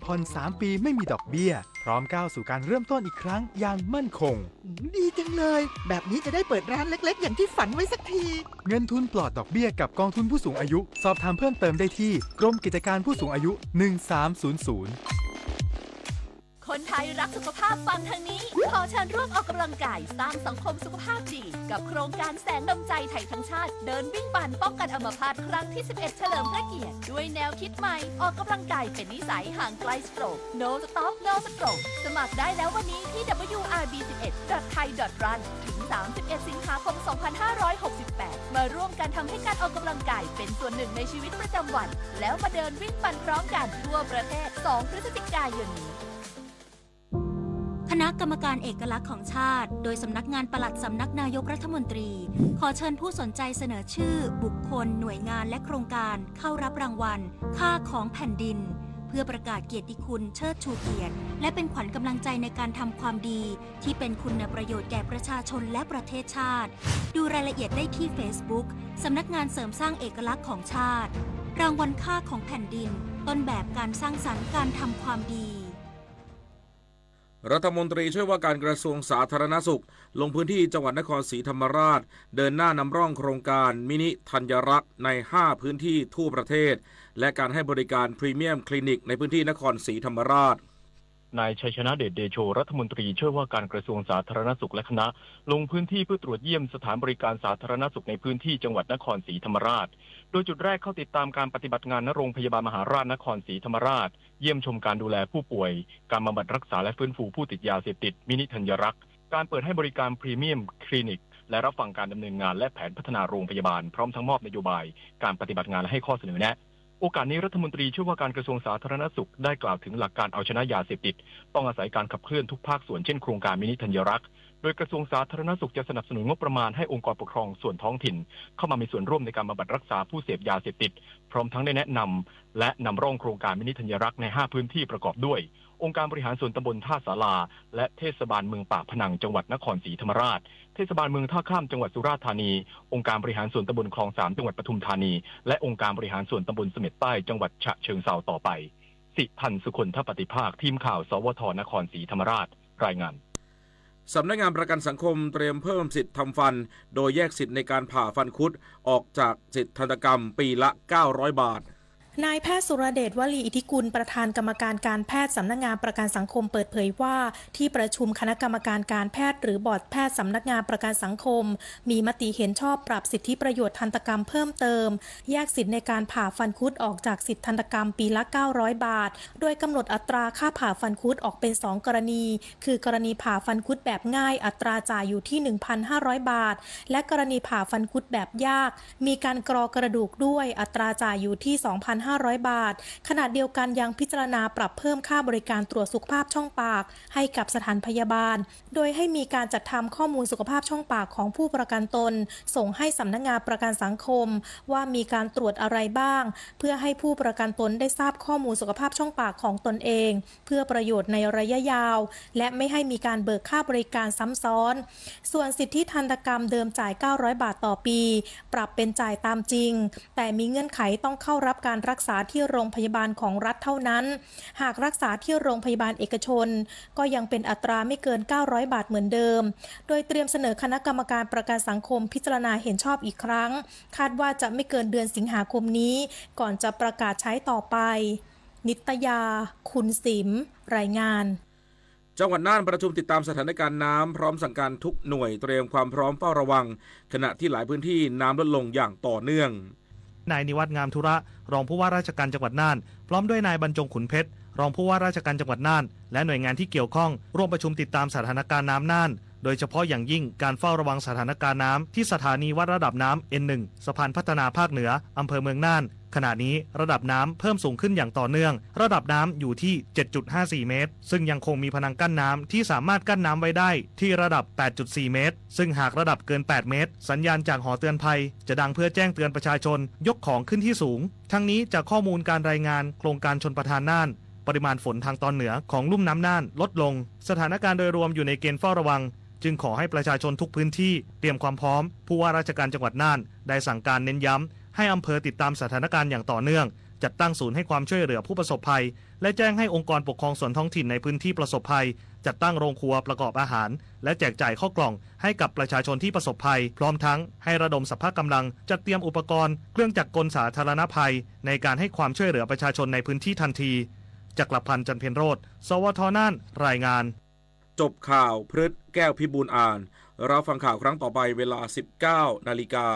ผ่อนสามปีไม่มีดอกเบี้ย พร้อมก้าวสู่การเริ่มต้นอีกครั้งอย่างมั่นคง ดีจังเลย แบบนี้จะได้เปิดร้านเล็กๆ อย่างที่ฝันไว้สักที เงินทุนปลอดดอกเบี้ยกับกองทุนผู้สูงอายุ สอบถามเพิ่มเติมได้ที่กรมกิจการผู้สูงอายุ หนึ่งสามศูนย์ศูนย์ คนไทยรักสุขภาพฟังทางนี้ ขอเชิญร่วมออกกำลังกายสร้างสังคมสุขภาพดี กับโครงการแสงดวงใจไทยทั้งชาติ เดินวิ่งปั่นป้องกันอัมพาตครั้งที่ สิบเอ็ด เฉลิมพระเกียรติ ด้วยแนวคิดใหม่ ออกกำลังกายเป็นนิสัยห่างไกล Stroke No Stop No Stroke สมัครได้แล้ววันนี้ที่ ดับเบิลยู อาร์ บี สิบเอ็ด ดอท ไทย ดอท รัน ถึง สามสิบเอ็ด สิงหาคม สองพันห้าร้อยหกสิบแปด มาร่วมกันทำให้การออกกำลังกายเป็นส่วนหนึ่งในชีวิตประจำวัน แล้วมาเดินวิ่งปั่นพร้อมกันทั่วประเทศ สอง พฤศจิกายนนี้ คณะกรรมการเอกลักษณ์ของชาติ โดยสำนักงานปลัดสำนักนายกรัฐมนตรี ขอเชิญผู้สนใจเสนอชื่อ บุคคล หน่วยงาน และโครงการ เข้ารับรางวัล ค่าของแผ่นดิน เพื่อประกาศเกียรติคุณเชิดชูเกียรติ และเป็นขวัญกำลังใจในการทำความดี ที่เป็นคุณประโยชน์แก่ประชาชนและประเทศชาติ ดูรายละเอียดได้ที่ Facebook สำนักงานเสริมสร้างเอกลักษณ์ของชาติ รางวัลค่าของแผ่นดิน ต้นแบบการสร้างสรรค์การทำความดี รัฐมนตรีช่วยว่าการกระทรวงสาธารณสุข ลงพื้นที่จังหวัดนครศรีธรรมราช เดินหน้านำร่องโครงการมินิธัญรักษ์ใน ห้า พื้นที่ทั่วประเทศ และการให้บริการพรีเมียมคลินิกในพื้นที่นครศรีธรรมราช นายชัยชนะเดชเดโช รัฐมนตรีช่วยว่าการกระทรวงสาธารณสุขและคณะ ลงพื้นที่เพื่อตรวจเยี่ยมสถานบริการสาธารณสุขในพื้นที่จังหวัดนครศรีธรรมราช โดยจุดแรกเข้าติดตามการปฏิบัติงานณโรงพยาบาลมหาราชนครศรีธรรมราช เยี่ยมชมการดูแลผู้ป่วย การบำบัดรักษาและฟื้นฟูผู้ติดยาเสพติด มินิธัญรักษ์ การเปิดให้บริการพรีเมียมคลินิก และรับฟังการดำเนินงานและแผนพัฒนาโรงพยาบาล พร้อมทั้งมอบนโยบายการปฏิบัติงานและให้ข้อเสนอแนะ โอกาสนี้รัฐมนตรีช่วยว่าการกระทรวงสาธารณสุขได้กล่าวถึงหลักการเอาชนะยาเสพติด ต้องอาศัยการขับเคลื่อนทุกภาคส่วนเช่นโครงการมินิธัญรักษ์ โดยกระทรวงสาธารณสุขจะสนับสนุนงบประมาณให้องค์กรปกครองส่วนท้องถิ่น เข้ามามีส่วนร่วมในการบำบัดรักษาผู้เสพยาเสพติด พร้อมทั้งได้แนะนำ และนำร่องโครงการมินิธัญรักษ์ใน ห้า พื้นที่ประกอบด้วย องค์การบริหารส่วนตำบลท่าสารา และเทศบาลเมืองปากพนังจังหวัดนครศรีธรรมราช เทศบาลเมืองท่าข้ามจังหวัดสุราษฎร์ธานี องค์การบริหารส่วนตำบลคลองสามจังหวัดปทุมธานี และองค์การบริหารส่วนตำบลเสม็ดใต้จังหวัดฉะเชิงเทราต่อไป สิทัน สุคนทปฏิภาค ทีมข่าว สวท นครศรีธรรมราช รายงาน สำนักงานประกันสังคมเตรียมเพิ่มสิทธิ์ทำฟัน โดยแยกสิทธิ์ในการผ่าฟันคุดออกจากสิทธิ์ทันตกรรมปีละ เก้าร้อย บาท นายแพทย์สุรเดช วลีอิทธิกุล ประธานกรรมการการแพทย์สำนักงานประกันสังคมเปิดเผยว่า ที่ประชุมคณะกรรมการการแพทย์หรือบอร์ดแพทย์สำนักงานประกันสังคม มีมติเห็นชอบปรับสิทธิประโยชน์ทันตกรรมเพิ่มเติม แยกสิทธิ์ในการผ่าฟันคุดออกจากสิทธิ์ทันตกรรมปีละ เก้าร้อย บาท โดยกำหนดอัตราค่าผ่าฟันคุดออกเป็น สอง กรณี คือกรณีผ่าฟันคุดแบบง่าย อัตราจ่ายอยู่ที่ หนึ่งพันห้าร้อย บาท และกรณีผ่าฟันคุดแบบยาก มีการกรอกระดูกด้วย อัตราจ่ายอยู่ที่ สองพันห้าร้อย บาท ขณะเดียวกันยังพิจารณาปรับเพิ่มค่าบริการตรวจสุขภาพช่องปากให้กับสถานพยาบาล โดยให้มีการจัดทำข้อมูลสุขภาพช่องปากของผู้ประกันตน ส่งให้สำนักงานประกันสังคม ว่ามีการตรวจอะไรบ้าง เพื่อให้ผู้ประกันตนได้ทราบข้อมูลสุขภาพช่องปากของตนเอง เพื่อประโยชน์ในระยะยาว และไม่ให้มีการเบิกค่าบริการซ้ำซ้อน ส่วนสิทธิทันตกรรมเดิมจ่าย เก้าร้อย บาทต่อปี ปรับเป็นจ่ายตามจริง แต่มีเงื่อนไขต้องเข้ารับการรักษาที่โรงพยาบาลของรัฐเท่านั้น หากรักษาที่โรงพยาบาลเอกชน ก็ยังเป็นอัตราไม่เกิน เก้าร้อย บาทเหมือนเดิม โดยเตรียมเสนอคณะกรรมการประกันสังคมพิจารณาเห็นชอบอีกครั้ง คาดว่าจะไม่เกินเดือนสิงหาคมนี้ ก่อนจะประกาศใช้ต่อไป นิตยา คุณสิม รายงาน จังหวัดน่านประชุมติดตามสถานการณ์น้ำ พร้อมสั่งการทุกหน่วยเตรียมความพร้อมเฝ้าระวัง ขณะที่หลายพื้นที่น้ำลดลงอย่างต่อเนื่อง นายนิวัฒน์ งามธุระ รองผู้ว่าราชการจังหวัดน่าน พร้อมด้วยนายบรรจง ขุนเพชร รองผู้ว่าราชการจังหวัดน่าน และหน่วยงานที่เกี่ยวข้อง ร่วมประชุมติดตามสถานการณ์น้ำน่าน โดยเฉพาะอย่างยิ่งการเฝ้าระวังสถานการณ์น้ำที่สถานีวัดระดับน้ำ เอ็น หนึ่ง สะพานพัฒนาภาคเหนือ อำเภอเมืองน่าน ขณะนี้ระดับน้ำเพิ่มสูงขึ้นอย่างต่อเนื่อง ระดับน้ำอยู่ที่ เจ็ดจุดห้าสี่ เมตร ซึ่งยังคงมีพนังกั้นน้ำที่สามารถกั้นน้ำไว้ได้ที่ระดับ แปดจุดสี่ เมตร ซึ่งหากระดับเกิน แปด เมตร สัญญาณจากหอเตือนภัยจะดังเพื่อแจ้งเตือนประชาชนยกของขึ้นที่สูง ทั้งนี้จากข้อมูลการรายงานโครงการชลประทานน่าน ปริมาณฝนทางตอนเหนือของลุ่มน้ำน่านลดลง สถานการณ์โดยรวมอยู่ในเกณฑ์เฝ้าระวัง จึงขอให้ประชาชนทุกพื้นที่เตรียมความพร้อม ผู้ว่าราชการจังหวัดน่านได้สั่งการเน้นย้ำให้อำเภอติดตามสถานการณ์อย่างต่อเนื่อง จัดตั้งศูนย์ให้ความช่วยเหลือผู้ประสบภัย และแจ้งให้องค์กรปกครองส่วนท้องถิ่นในพื้นที่ประสบภัย จัดตั้งโรงครัวประกอบอาหาร และแจกจ่ายข้าวกล่องให้กับประชาชนที่ประสบภัย พร้อมทั้งให้ระดมสรรพกำลังจัดเตรียมอุปกรณ์เครื่องจักรกลสาธารณภัย ในการให้ความช่วยเหลือประชาชนในพื้นที่ทันที จักรพันธ์ จันทร์เพ็ญโรจน์ สวท น่าน รายงาน จบข่าว พฤษ แก้วพิบูลย์อ่าน รับฟังข่าวครั้งต่อไปเวลา สิบเก้านาฬิกา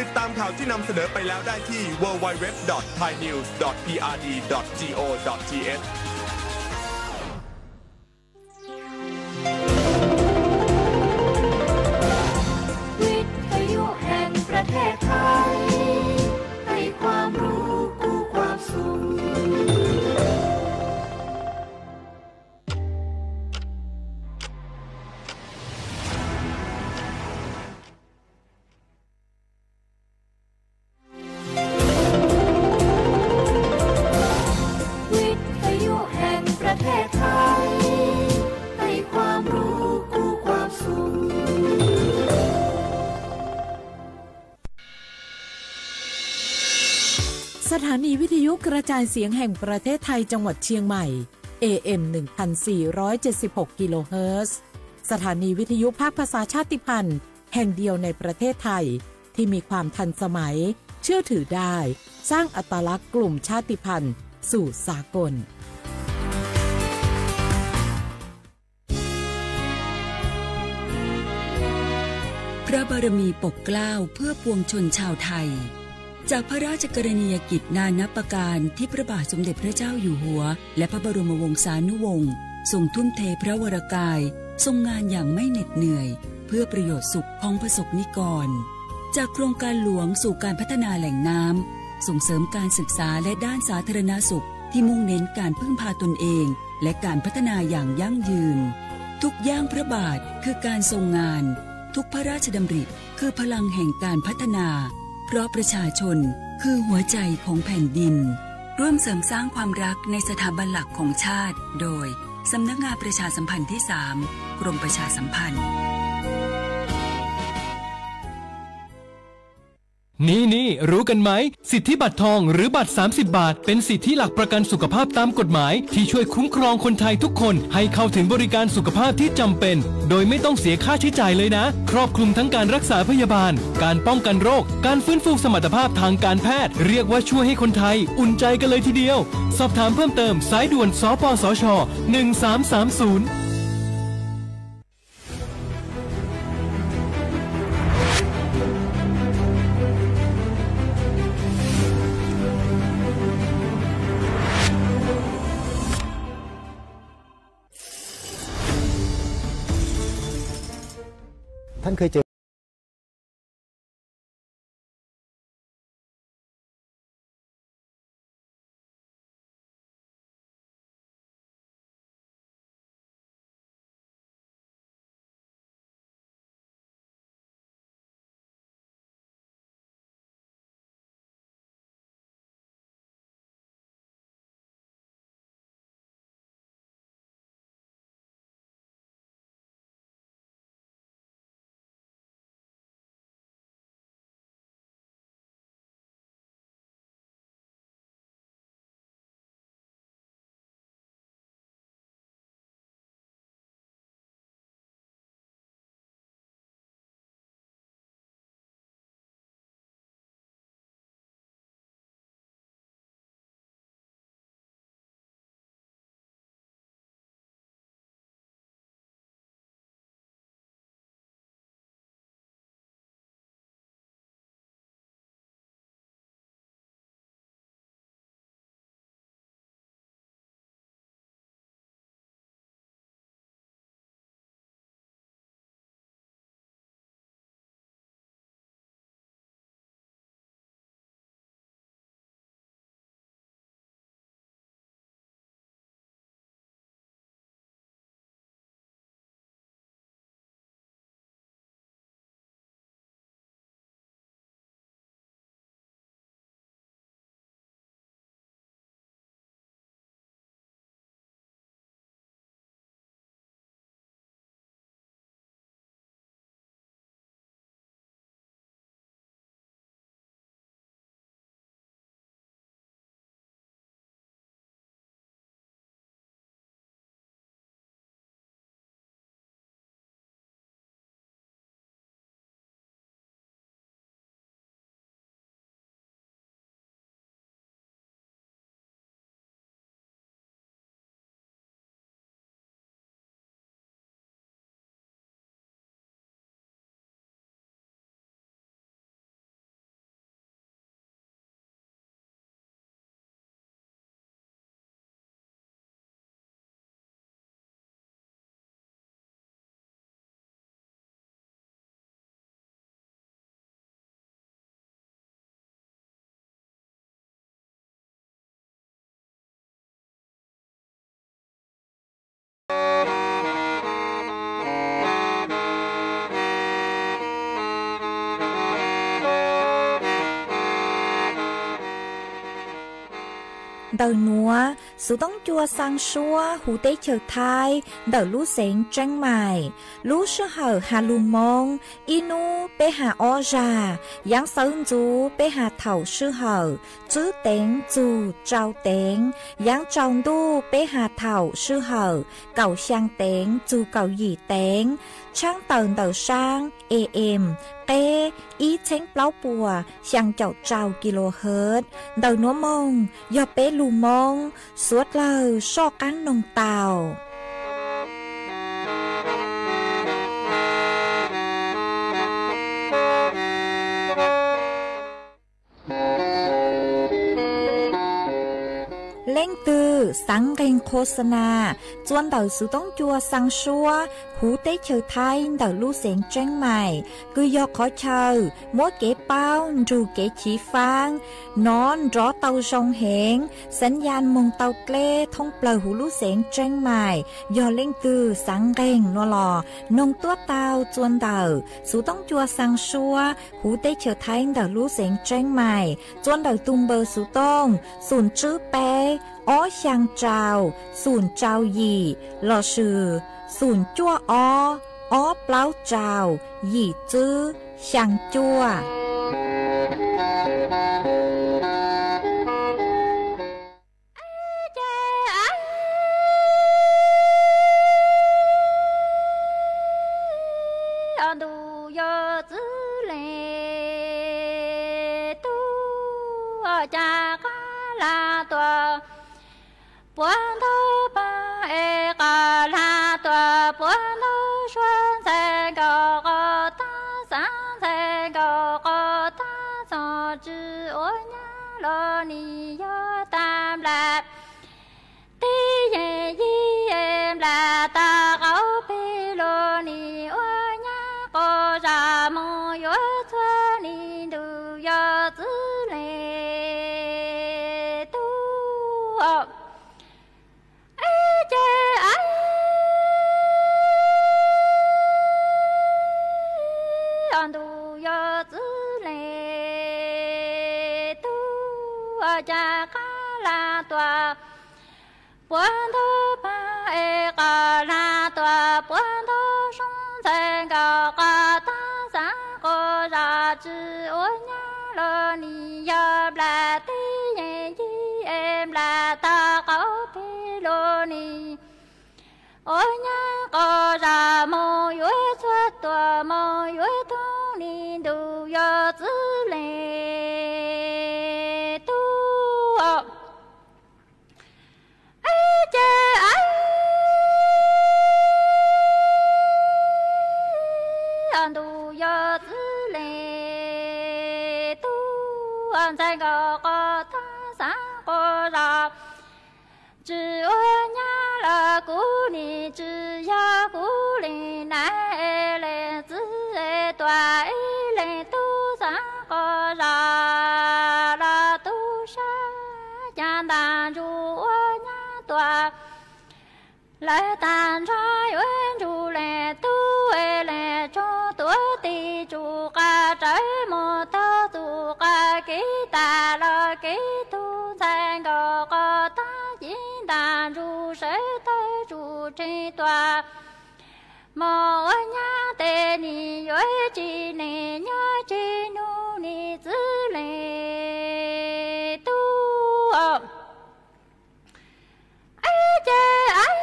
ติดตามข่าวที่นำเสนอไปแล้วได้ที่ ดับเบิลยู ดับเบิลยู ดับเบิลยู ดอท ไทยนิวส์ ดอท พีอาร์ดี ดอท จี โอ ดอท ที เอช วิทยุแห่งประเทศไทย ให้ความรู้คู่ความสุข วิทยุแห่งประเทศไทย ให้ความรู้คู่ความสุข สถานีวิทยุกระจายเสียงแห่งประเทศไทยจังหวัดเชียงใหม่ เอ เอ็ม หนึ่งพันสี่ร้อยเจ็ดสิบหก กิโลเฮิรตซ์ สถานีวิทยุภาคภาษาชาติพันธุ์แห่งเดียวในประเทศไทย ที่มีความทันสมัย เชื่อถือได้ สร้างอัตลักษณ์กลุ่มชาติพันธุ์สู่สากล พระบารมีปกเกล้าเพื่อปวงชนชาวไทย จากพระราชกรณียกิจนานับประการที่พระบาทสมเด็จพระเจ้าอยู่หัว และพระบรมวงศานุวงศ์ทรงทุ่มเทพระวรกาย ทรงงานอย่างไม่เหน็ดเหนื่อย เพื่อประโยชน์สุขของประสบนิกร จากโครงการหลวงสู่การพัฒนาแหล่งน้ำ ส่งเสริมการศึกษาและด้านสาธารณสุข ที่มุ่งเน้นการพึ่งพาตนเอง และการพัฒนาอย่างยั่งยืน ทุกย่างพระบาทคือการทรงงาน ทุกพระราชดำริคือพลังแห่งการพัฒนา เพราะประชาชนคือหัวใจของแผ่นดิน ร่วมเสริมสร้างความรักในสถาบันหลักของชาติ โดย สำนักงานประชาสัมพันธ์ที่สาม กรมประชาสัมพันธ์ นี่นี่ รู้กันไหม สิทธิบัตรทองหรือบัตร สามสิบ บาท เป็นสิทธิหลักประกันสุขภาพตามกฎหมาย ที่ช่วยคุ้มครองคนไทยทุกคนให้เข้าถึงบริการสุขภาพที่จำเป็น โดยไม่ต้องเสียค่าใช้จ่ายเลยนะ ครอบคลุมทั้งการรักษาพยาบาล การป้องกันโรค การฟื้นฟูสมรรถภาพทางการแพทย์ เรียกว่าช่วยให้คนไทยอุ่นใจกันเลยทีเดียว สอบถามเพิ่มเติม สายด่วน สปสช หนึ่งสามสามศูนย์ ท่านเคยเจอ Ntawm nuav, Xuv Toob Cua Xaa Suab huv teb chaws Thaib ntawm lub xeev Tseeb Maim. Lub sij hawm has lug Moob, ib nub peb has ob zag, yaav xawv ntxuv peb has thaum sij hawm tswb teev txug tsau teev, yaav tsaus ntuj peb has thaum sij hawm kaum xyaa teev txug kaum yim teev, tshaab tawm ntawm saab A M qeb ib txheeb plaub puas xyaa caum rau kilohertz. Ntawm nuav moog yog peb lug Moob, suav dlawg soj qaab noog tau. Leej twg xaav nqeeg qhua xa na txua ntawm Xuv Toob Cua Xaa Suab huv teb chaws Thaib ntawm lub xeev Tseeb Maim, kws yog qhov chaw muab kev paub nrug kev chiv faab nov nrov tau zoo heev, xaav yaj moog tau dleb thoob plawg huv lub xeev Tseeb Maim. Yog leej twg xaav nqeeg no los noog tuab tau txua ntawm Xuv Toob Cua Xaa Suab huv teb chaws Thaib ntawm lub xeev Tseeb Maim, txua ntawm tug npawb Xuv Tooj xoom tswb peb ob xyaa rau xoom rau yim lossis xoom cuaj ob ob plaub rau yim tswb xyaa cuaj. Ces ntuj yog txwv leej tub, cas qab lag tuaj puag ntug paag es qab lag tuaj puag ntug suav, ntxhais nkaus qhov taab xaav, ntxhais nkaus qhov taab txhob tsi ua nyab los nim yog tag nplaim tib yeej yig nplaim tag qaub peg los nim ua nyab, qhov zam moog yuav txhua nim ntuj yog txwv leej tub. Ib ce aib, ntuj yog txwv leej tub, cas qab lag tuaj puag ntug paag es qab lag tuaj puag ntug soob, ntxhais nkaus qhov taab xaav, qhov zam tsi ua nyab los nim yog nplaim tib yeej yig es nplaim tag qaub peg los nim ua nyab, qhov zam moog yuav txhua tuaj moog yuav tug nim ntuj yog txwv leej tub. Ib ce aib, ntuj yog txwv leej tub, ntxhais nkaus qhov taab xaav, qhov zam tsi ua nyab los kuv nim tsi yog kuv leej nais leej txiv tuaj ib leej tub xaav, qhov zam los tub sab, cas ntaag ntsug ua nyab tuaj. Lawv taag nrho yuav ntsug leej tub, leej tsoog tuav tig tsuj qab tsawv moog taug txuj qab kev tag los kev tug, ntxhais nkaus qhov taab ci ntaag ntsug sawv tawg tsuj tseeg tuaj. Moog ua nyab tes nim yuav tsi neej nyob tsi nub nim txwv leej tub. Ib ce aib,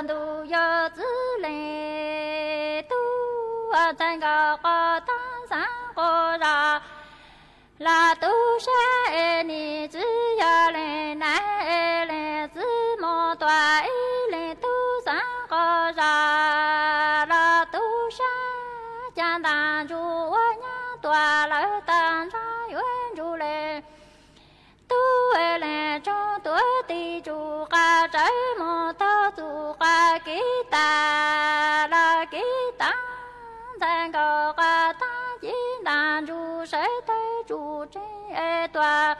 ntuj yog txwv leej tub, ntxhais nkaus qhov taab xaav, qhov zam los tub sab, es nim txwv yog leej nais es leej txiv moog tuaj ib leej tub xaav, qhov zam los tub sab, cas ntaag ntsug ua nyab tuaj. Lawv taag nrho yuav ntsug leej tub, leej tsoog tuav tig tsuj qab tsawv moog taug txuj qab kev tag los kev taag, ntxhais nkaus qhov taab ci ntaag ntsug sawv tawg tsuj tseeg tuaj.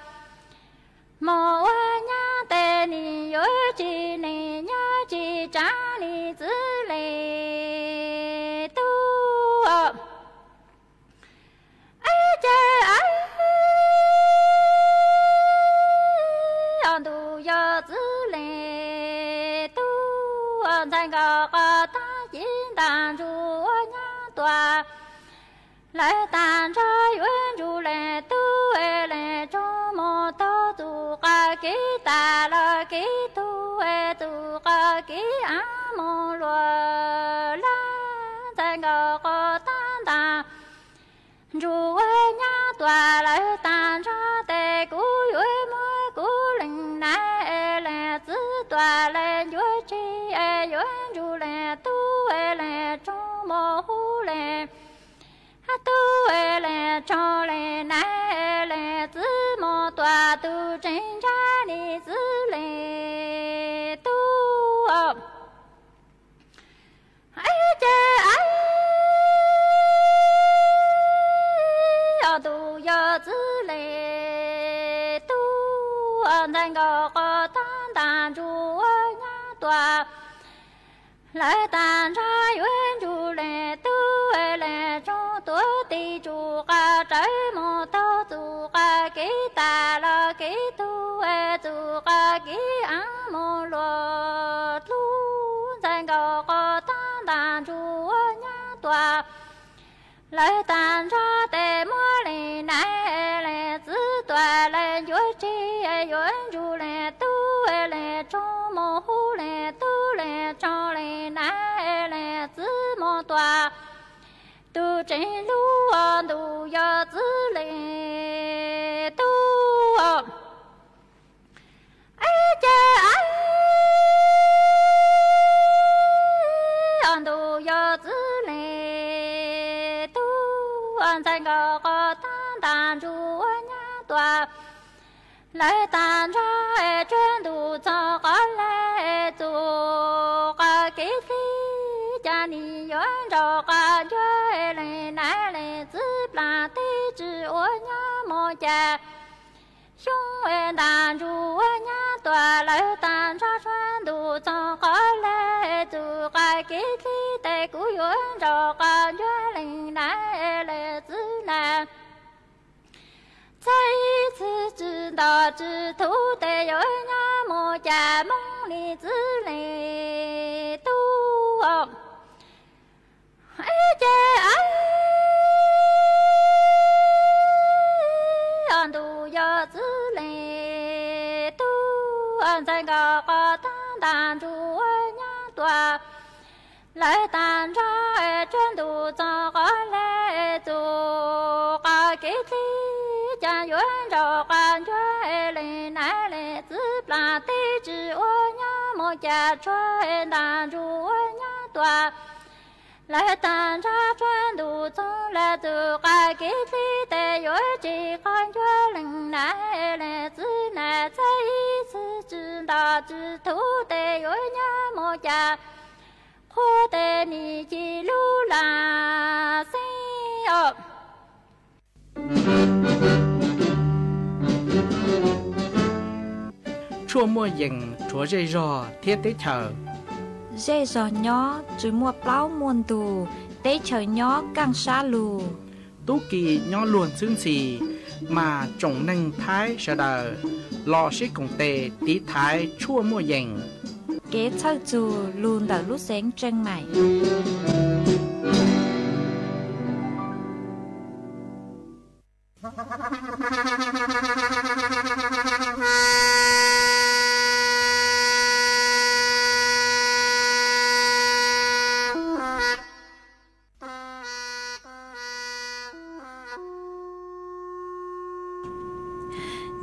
Moog ua nyab tes nim yuav tsi neej nyob tsi tsaav nim txwv leej tub. Ib ce aib, Lawv tag nrho yuav nrug leej tub leej tsoom mus taug txuj qhov kev tas los kev tuag, txuj qhov kev av mus luag laj ntxhais nkaus qhov tag nrho. Ntsuj ua nyab tuam lawv tag nrho tes kuv yuav muab kuv leej nab leej txiv tuam leej ncuav tseg, yuav nrug leej tub leej tsoom mus hu leej tub leej tsoom leej nab leej txiv mus tuam tus tseem nrag nim txiv leej tub. Ib ce aib, ob ntus yog txiv leej tub, ntxhais nkaus qhov tag nrho ntsuj ua nyab tuam. Lawv tag nrho yuav nrug leej tub leej tsoom tuav tes txuj qhov rawv mus taug txuj qhov kev tas los kev tuag, txuj qhov kev av mus luag lub ntxhais nkaus qhov tag nrho ntsuj ua nyab tuam. Lawv tag nrho tes muab leej nab leej txiv tuam leej ncuav tseg, yuav nrug leej tub leej tsoom mus hu leej tub leej tsoom leej nab leej txiv mus tuam tus tseem hlub, ob ntus yog txiv leej tub. Ib ce aib, ob ntus yog txiv leej tub, ntxhais nkaus qhov tag nrho ntsuj ua nyab tuam. Lawv tag nrho tsuag ntuj txog qhov lawv txuj qhov kev hlib, cas nim yuav nraug qhov ncuav leej nab leej txiv plam teb tsis ua nyob mus cas xyoo ntas ntsuj ua nyab tuam. Lawv tag nrho tsuag ntuj txog qhov lawv txuj qhov kev hlib tes kuv yuav nraug qhov ncuav leej nab leej txiv na. Txhais ib txhis tsis ntau tsis thuv tes yuav nyob mus cas Hmoob nim txiv leej tub. Ib ce aib, ob ntus yog txiv leej tub, ntxhais nkaus qhov tag nrho ntsuj ua nyab tuam. Lawv tag nrho tsuag ntuj txog qhov lawv txuj qhov kev hlib, cas yuav nraug qhov ncuav leej nab leej txiv plam teb tsis ua nyob mus cas tshuav ntas ntsuj ua nyab tuam. Lawv tag nrho tsuag ntuj txog lawv txuj qhov kev hlib tes yuav tsis qhov ncuav leej nab leej txiv na. Txhais ib txhis tsis ntau tsis thuv tes yuav nyob mus cas qhuav tes nim ci lub lam xeeb os. Tshuaj muaj yees rhuav zej zog thiab teb chaws. Zej zog nyob tsis muaj plaub muaj ntug, teb chaws nyob kaj sab lug. Tub ki nyob luag ntxhwb ntxhi, mas tsoom neeg Thaib sawv daws los sib koom tes tiv thaiv tshuaj muaj yees. Kev txhawj txug lug ntawm lub xeev Tseej Maim.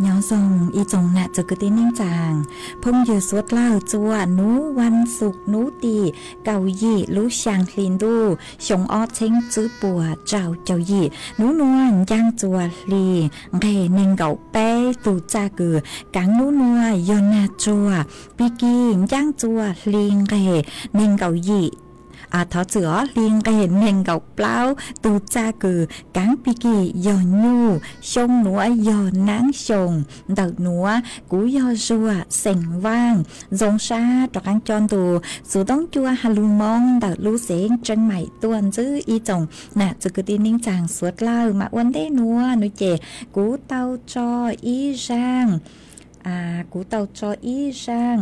Nyob zoo ib tsoom nam txiv kwv tij neej tsaa, phooj ywg suav dlawg, txuas nub vas xuv nub tim kaum yim lub xyaa hli ntuj xyoo ob txheeb tsib puas rau caum yim, nub nuav ncaaj txuas hli nqeg neeg nkaum peb tug txaj kws kaav nub nuav yog nag tsuag. Pig kig ncaaj txuas hli nqeg neeg nkaum yim, thov txwm os, hli nqeg neeg nkaum plaub tug txaj kws kaav pig kig yog nyuj, xyoo nuav yog naab xyoo. Ntawm nuav kuv yog Zuag xeem Vaaj, zoo sab rov qaab coj ntu xuv toob cua ha lug Moob ntawm lub xeev Tseej Maim tuaj ntsib ib tsoom nam txiv kwv tij neej tsaa suav dlawg. Mas ua ntej nuav nuav ces kuv tau tso ib zaaj, kuv tau tso ib zaaj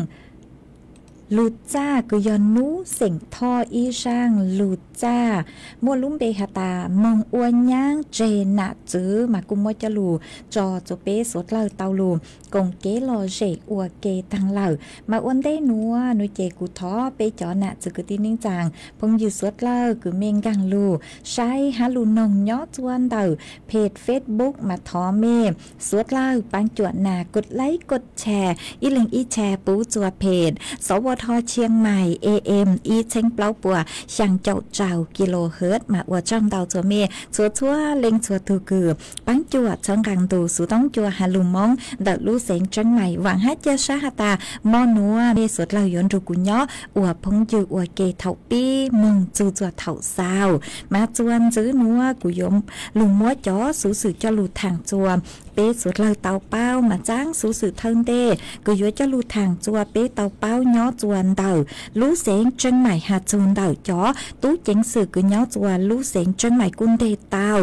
lug txaj kws yog nub xeem Thoj ib zaaj lug txaj, muaj lub npe has tas moog ua nyaab tseg nam txwv mas kuj muab coj lug tso rua peb suav dlawg tau lug koom kev lom zem ua ke taag lawm. Mas ua ntej nuav nua ces kuv thov peb cov nam txwv kwv tij neej tsaa phooj ywg suav dlawg kws mej nkaag lug saib hab lug noog nyob txua ntawm peg Facebook mas thov mej suav dlawg paab cuam nas kod laib kod tshas ib leeg ib tshas puv txua peg sov ua dho Chiang Mai A M ib txheeb plaub puas xyaa caum rau kilohertz mas ua tsaug ntau txua mej txhua txhua leej txhua tug kws paab cuam txhawb nqaa ntu xuv toob cua has lug Moob ntawm lub xeev Tseeb Mais. Vaam hab ca sab has tas mo nuav mej suav dlawg yuav nrug kuv nyob ua phooj ywg ua ke thaum pib moog txug txua thaum xaus. Mas txua ntxiv nuav kuv yuav lug muab cov xuv xwm coj lug thaam txua peb suav dlawg tau paub mas txaam xuv xwm thawj ntej kws yuav coj lug thaam txua peb tau paub nyob txua ntawm lub xeev Tseeb Mais has txug ntawm cov tub ceev xwm kws nyob txua lub xeev Tseeb Mais kuj nteg tau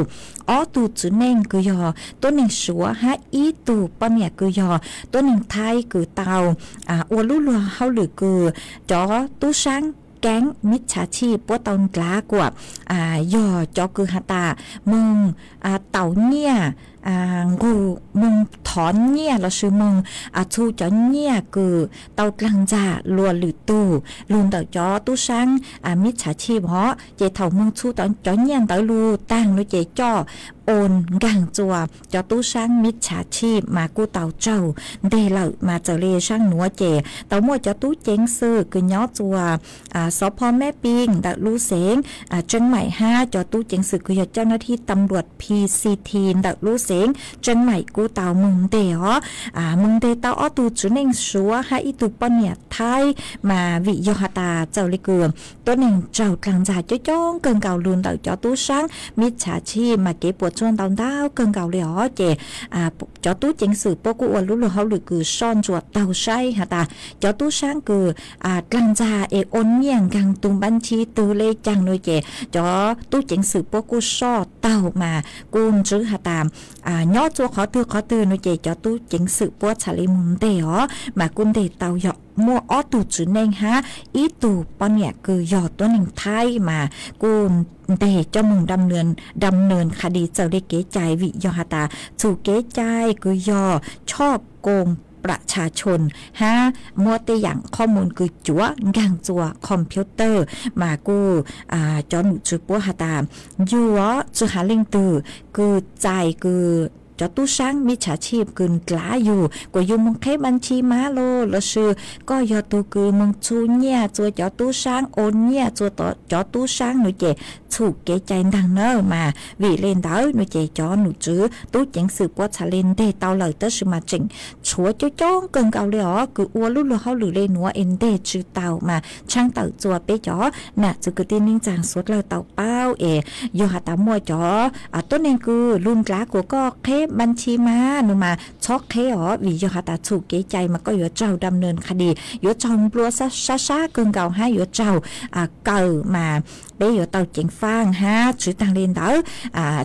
ob tug tswv neej kws yog tuab neeg Suav hab ib tug poj niam kws yog tuab neeg Thaib kws tau ua lub luag hauj lwm kws cov tub saab keeb mib txhav tshij puab tau ndlav kuas yog cov kws has tas moog taus nyiaj, nqug moog thov nyiaj lossis moog txhu cov nyiaj kws tau dlaag ntxag luas lwm tug lug ntawm cov tub saab mib txhav tshij os. Ces thaum moog txhu cov nyiaj ntawd lug taag nuav ces coj o nkaag txua cov tub saab mib txhav tshij mas kuj tau raug nteg lawm. Mas txawm le zaaj nuav ces tau muaj cov tub ceev xwm kws nyob txua xov pho Mab Pij ntawm lub xeev Tseeb Mais hab cov tub ceev xwm kws yog caj nab thib tam luam P C T ntawm lub xeev Tseeb Mais kuj tau moog nteg os. Moog nteg tau ob tug tswv neej Suav hab ib tug poj niam Thaib mas vim yog has tas txawm le kws tuab neeg raug dlaag ntxag coob coob kawg nkaus lug ntawm cov tub saab mib txhav tshij mas kev puam tsuaj ntau ntau kawg nkaus le os. Ces cov tub ceev xwm puab kuj ua lub luag hauj lwm kws soj ntsuam taug saib has tas cov tub saab kws dlaag ntxag es o nyiaj nkaag tug npab ntshib twg le caag nuav ces cov tub ceev xwm puab kuj soj taug mas kuj ntswv has tas nyob txua qhov twg qhov twg nuav ces cov tub ceev xwm puab txhad le moog nteg os. Mas kuj nteg tau yog muaj ob tug tswv neej hab ib tug poj niam kws yog tuab neeg Thaib mas kuj nteg coj moog dam nws qha dis txawm le kev cai vim yog has tas txhum kev cai kws yog choj koo pram tsha chon hab muab tej yaam qhob moos kws cuav nkaag txua computer mas kuj cov num tswv puab has tas yug os tsi has leej twg kws txais kws cov tub saab mib txhav tshij kws ndlav yug kuas yug moog qheb npab ntshib mab los lossis koj yog tug kws moog txhu nyiaj txua cov tub saab o nyiaj txua cov tub saab nuav ces txhum kev cai ntaag nawb. Mas vim le ntawd nuav ces cov num tswv tub ceev xwm puab txhad le nteg tau lawm tab sis mas tseem tshuav coob coob kawg nkaus le os kws ua lub luag hauj lwm le nuav es nteg tsi tau mas tshaab tawm txua peb cov nam txwv kwv tij neej tsaa suav dlawg tau paub es yog has tas muaj cov tuab neeg kws lug ndlav kuas koj qheb npab ntshib mab nuav mas txhob qheb os vim yog has tas txhum kev cai mas koj yuav raug dam nws qha dis yuav raug nplua sab sab kawg nkaus hab yuav raug kaw mas peb yuav tau ceev faaj hab tsi taag le ntawd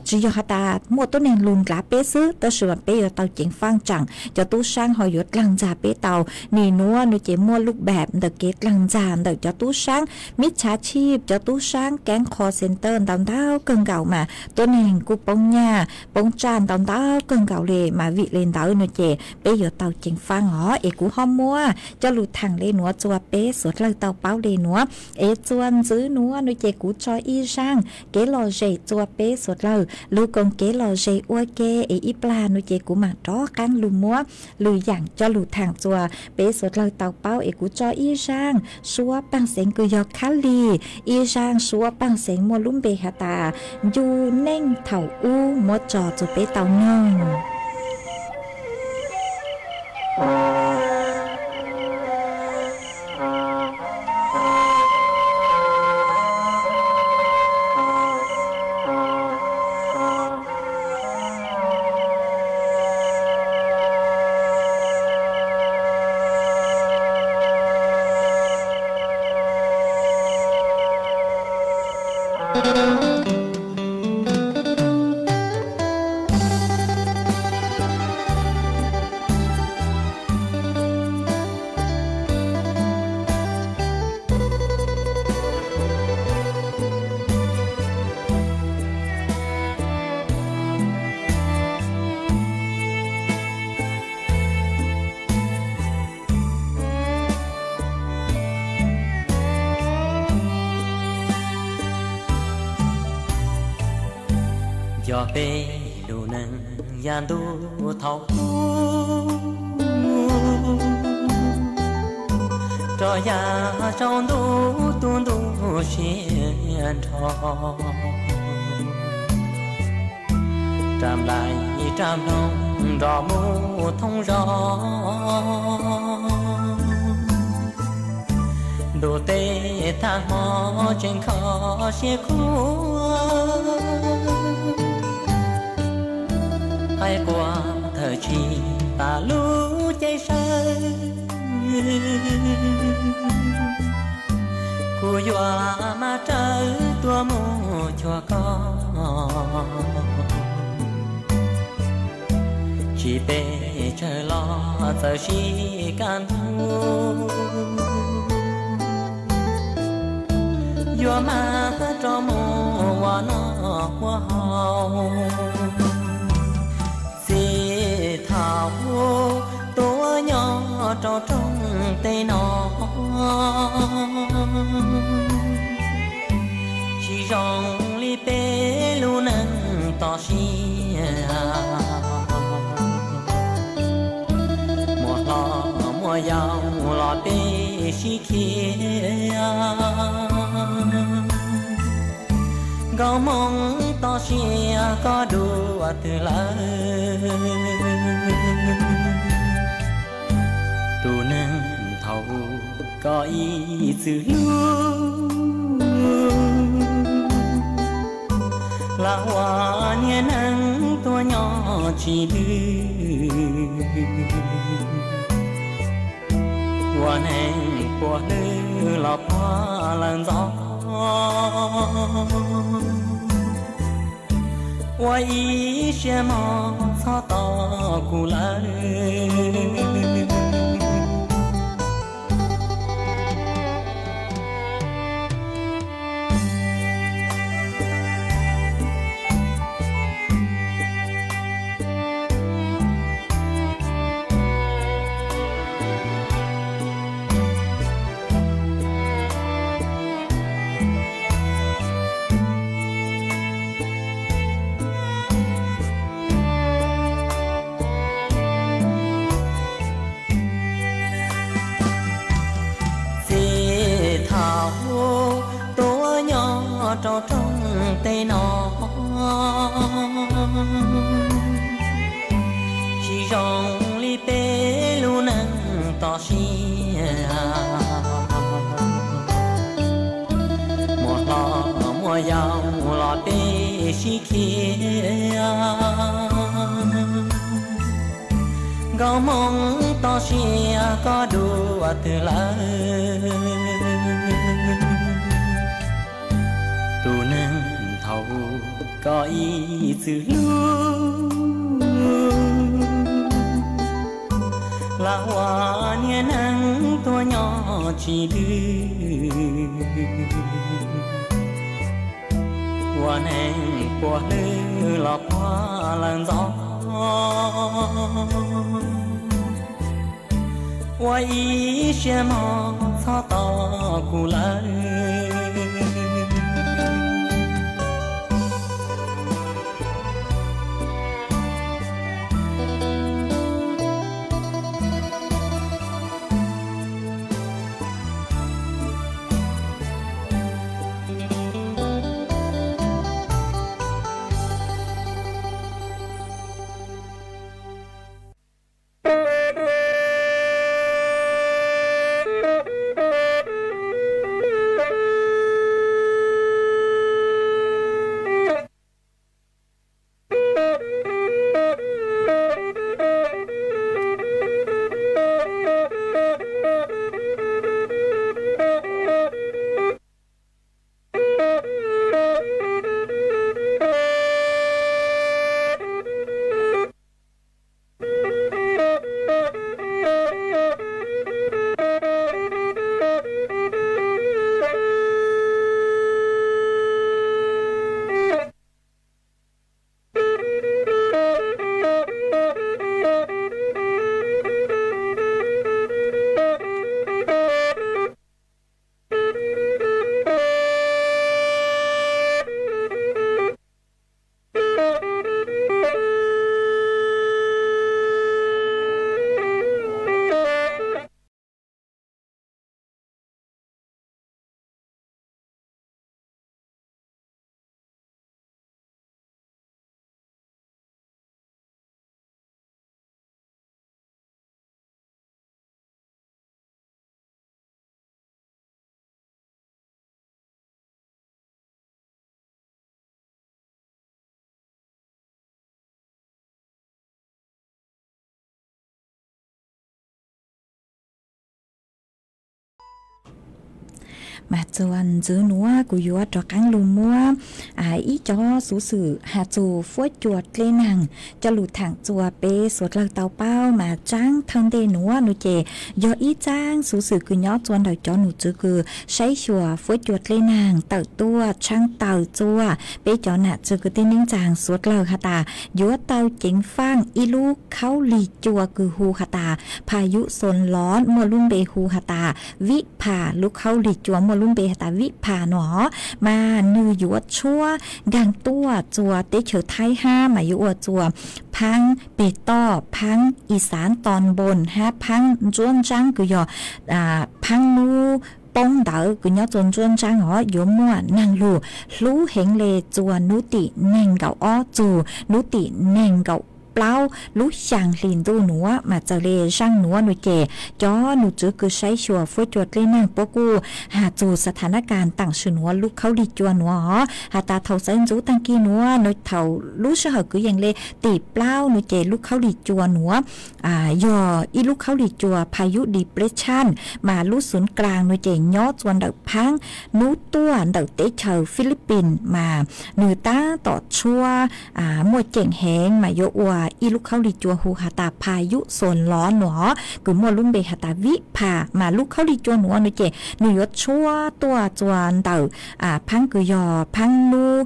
tsi yog has tas muaj tuab neeg lug ndlav peb xwb tab sis mas peb yuav tau ceev faaj tsaam cov tub saab ho yuav dlaag ntxag peb tau. Nim nuav nuav ces muaj lub npaam ntawm kev dlaag ntxag ntawm cov tub saab mib txhav tshij cov tub saab keeb call center ntau ntau kawg nkaus mas tuab neeg kuj poob nyaj poob tsaj ntau ntau kawg nkaus le mas vim le ntawd nuav ces peb yuav tau ceev faaj os es kuv ho muab coj lug thaam le nuav txua peb suav dlawg tau paub le nuav es txua ntxiv nuav nuav ces kuv tso ib zaaj kev lom zem txua peb suav dlawg lug koom kev lom zem ua ke es ib plag nuav ces kuv maam rov qaab lug muab lwm yaam coj lug thaam txua peb suav dlawg tau paub es kuv tso ib zaaj suab paaj xeev kws yog Khab Lig, ib zaaj suab paaj xeev muaj lub npe has tas Ncu Neej Thaum Ub muab tso txua peb tau noog. Peb lub neej yav ntuj thaum ub, rov yav tsaus ntuj tu ntuj siab nrho, rab nplai rab nplooj nrov mus thoob zos, ntuj teb thaj hmo tseem kho siab khuav. Qaib qua thawm tsis tas lub cev saw, kuv yuav mas raws tuaj mus cuag koj. Tsis pes tsawg los txawm sib kaj ntug, yuav mas rov mus ua noj ua haus. Txij thaum tuaj nyob rau rooj teb no, tsis zoo li peb lub neej toj siab. Muaj hlob muaj yau los peb sib khiav, nkauj Hmoob toj siab koj dua twg lawm? Tus neeg thaum ub koj ib txwm hlub, lam ua niag neeg tuag nyob tsis dwb, ua neeg puas hlwb los puag lawm ntxov, ua ib siab mog txhob tos kuv lawm. Txij thaum tuaj nyob rau rooj teb no, tsis zoo li peb lub neej toj siab. Muaj hlob muaj yau los peb sib khiav, nkauj Hmoob toj siab koj dua twg lawm? Tus neeg thaum ub koj ib txwm hlub, lam ua niag neeg tuag nyob tsis dwb, ua neeg puas hlwb los puag lawm ntxov, ua ib siab mog txhob tos kuv lawm. Mas txuas ntxiv nuav kuv yuav rov qaab lug muab ib cov xuv xwm has txug fuab cua dlej naag coj lug thaam txuas peb suav dlawg tau paub mas tsaab thawj ntej nuav nua ces yog ib tsaab xuv xwm kws nyob txuas ntawm cov num tswv kws saib xyuas fuab cua dlej naag tawm tuaj tshaab taw txuas peb cov nam txwv kwv tij neej tsaa suav dlawg has tas yuav tau ceev faaj ib lub khaub lig cua kws hu has tas phas yuv xoos lov muaj lub npe hu has tas Vij Phas, lub khaub lig cua muaj lub npe has tas Vij Phas nuav, mas nwg yuav tshuab nkaag tuaj txuas teb chaws Thaib hab mas yuav ua txuas phaab peg toj, phaab Ix Xaav Ton Npoos hab phaab Ntsuab Ntsaab kws yog phaab nub poob ntawd kws nyob txuas Ntsuab Ntsaab os yuav muaj naag lug hlub heev le txuas nub tim neeg nkaum ob txug nub tim neeg nkaum plaub lub xyaa hli ntuj nuav mas txawm le zaaj nuav nua ces cov num tswv kws saib xyuas fuab cua dlej naag puab kuj has txug xathanakas taam sim nuav lub khaub lig cua nuav os has tas thaus xaiv ntxuv taag kig nuav nua thaus lub sij hawm kwv yees le tim plaub nua ces lub khaub lig cua nuav yog ib lub khaub lig cua phas yuv depression mas lub xunv klaas nua ces nyob txuas ntawm phaab nub tuaj ntawm teb chaws Philippines mas nwg taab tom tshuab muaj ceem heev mas yuav ua ib lub khaub lig cua hu has tas phas yuv xoos lov nuav kws muaj lub npe has tas Vij Phas mas lub khaub lig cua nuav nua ces nwg yuav tshuab tuaj txuas ntawm phaab kws yog phaab nub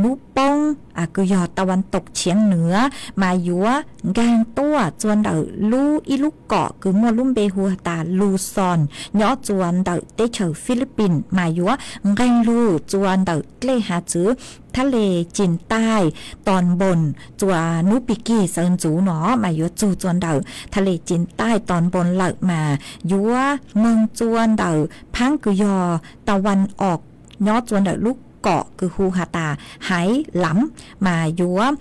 nub poob kws yog Tawantov Tshiav Nuav mas yuav nkaag tuaj txuas ntawm lub ib lub kom kws muaj lub npe hu has tas Luzon nyob txuas ntawm teb chaws Philippines mas yuav nqee lug txuas ntawm dlej hav txwv thab le Cin Taij Ton Npoos txuas nub pig kig xaiv ntxuv nuav mas yuav txug txuas ntawm thab le Cin Taij Ton Npoos lawm mas yuav moog txuas ntawm phaab kws yog Tawantov nyob txuas ntawm lub kom kws hu has tas Haiv Lamv mas yuav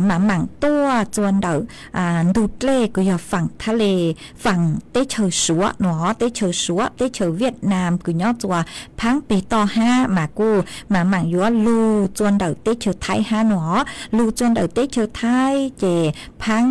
maam maam tuaj txuas ntawm ntug dlej kws yog faam thab le faam teb chaws Suav nuav, teb chaws Suav, teb chaws Viaj Nam kws nyob txuas phaab peg toj hab mas kuj maam maam yuav lug txuas ntawm teb chaws Thaib hab nuav, lug txuas ntawm teb chaws Thaib ces phaab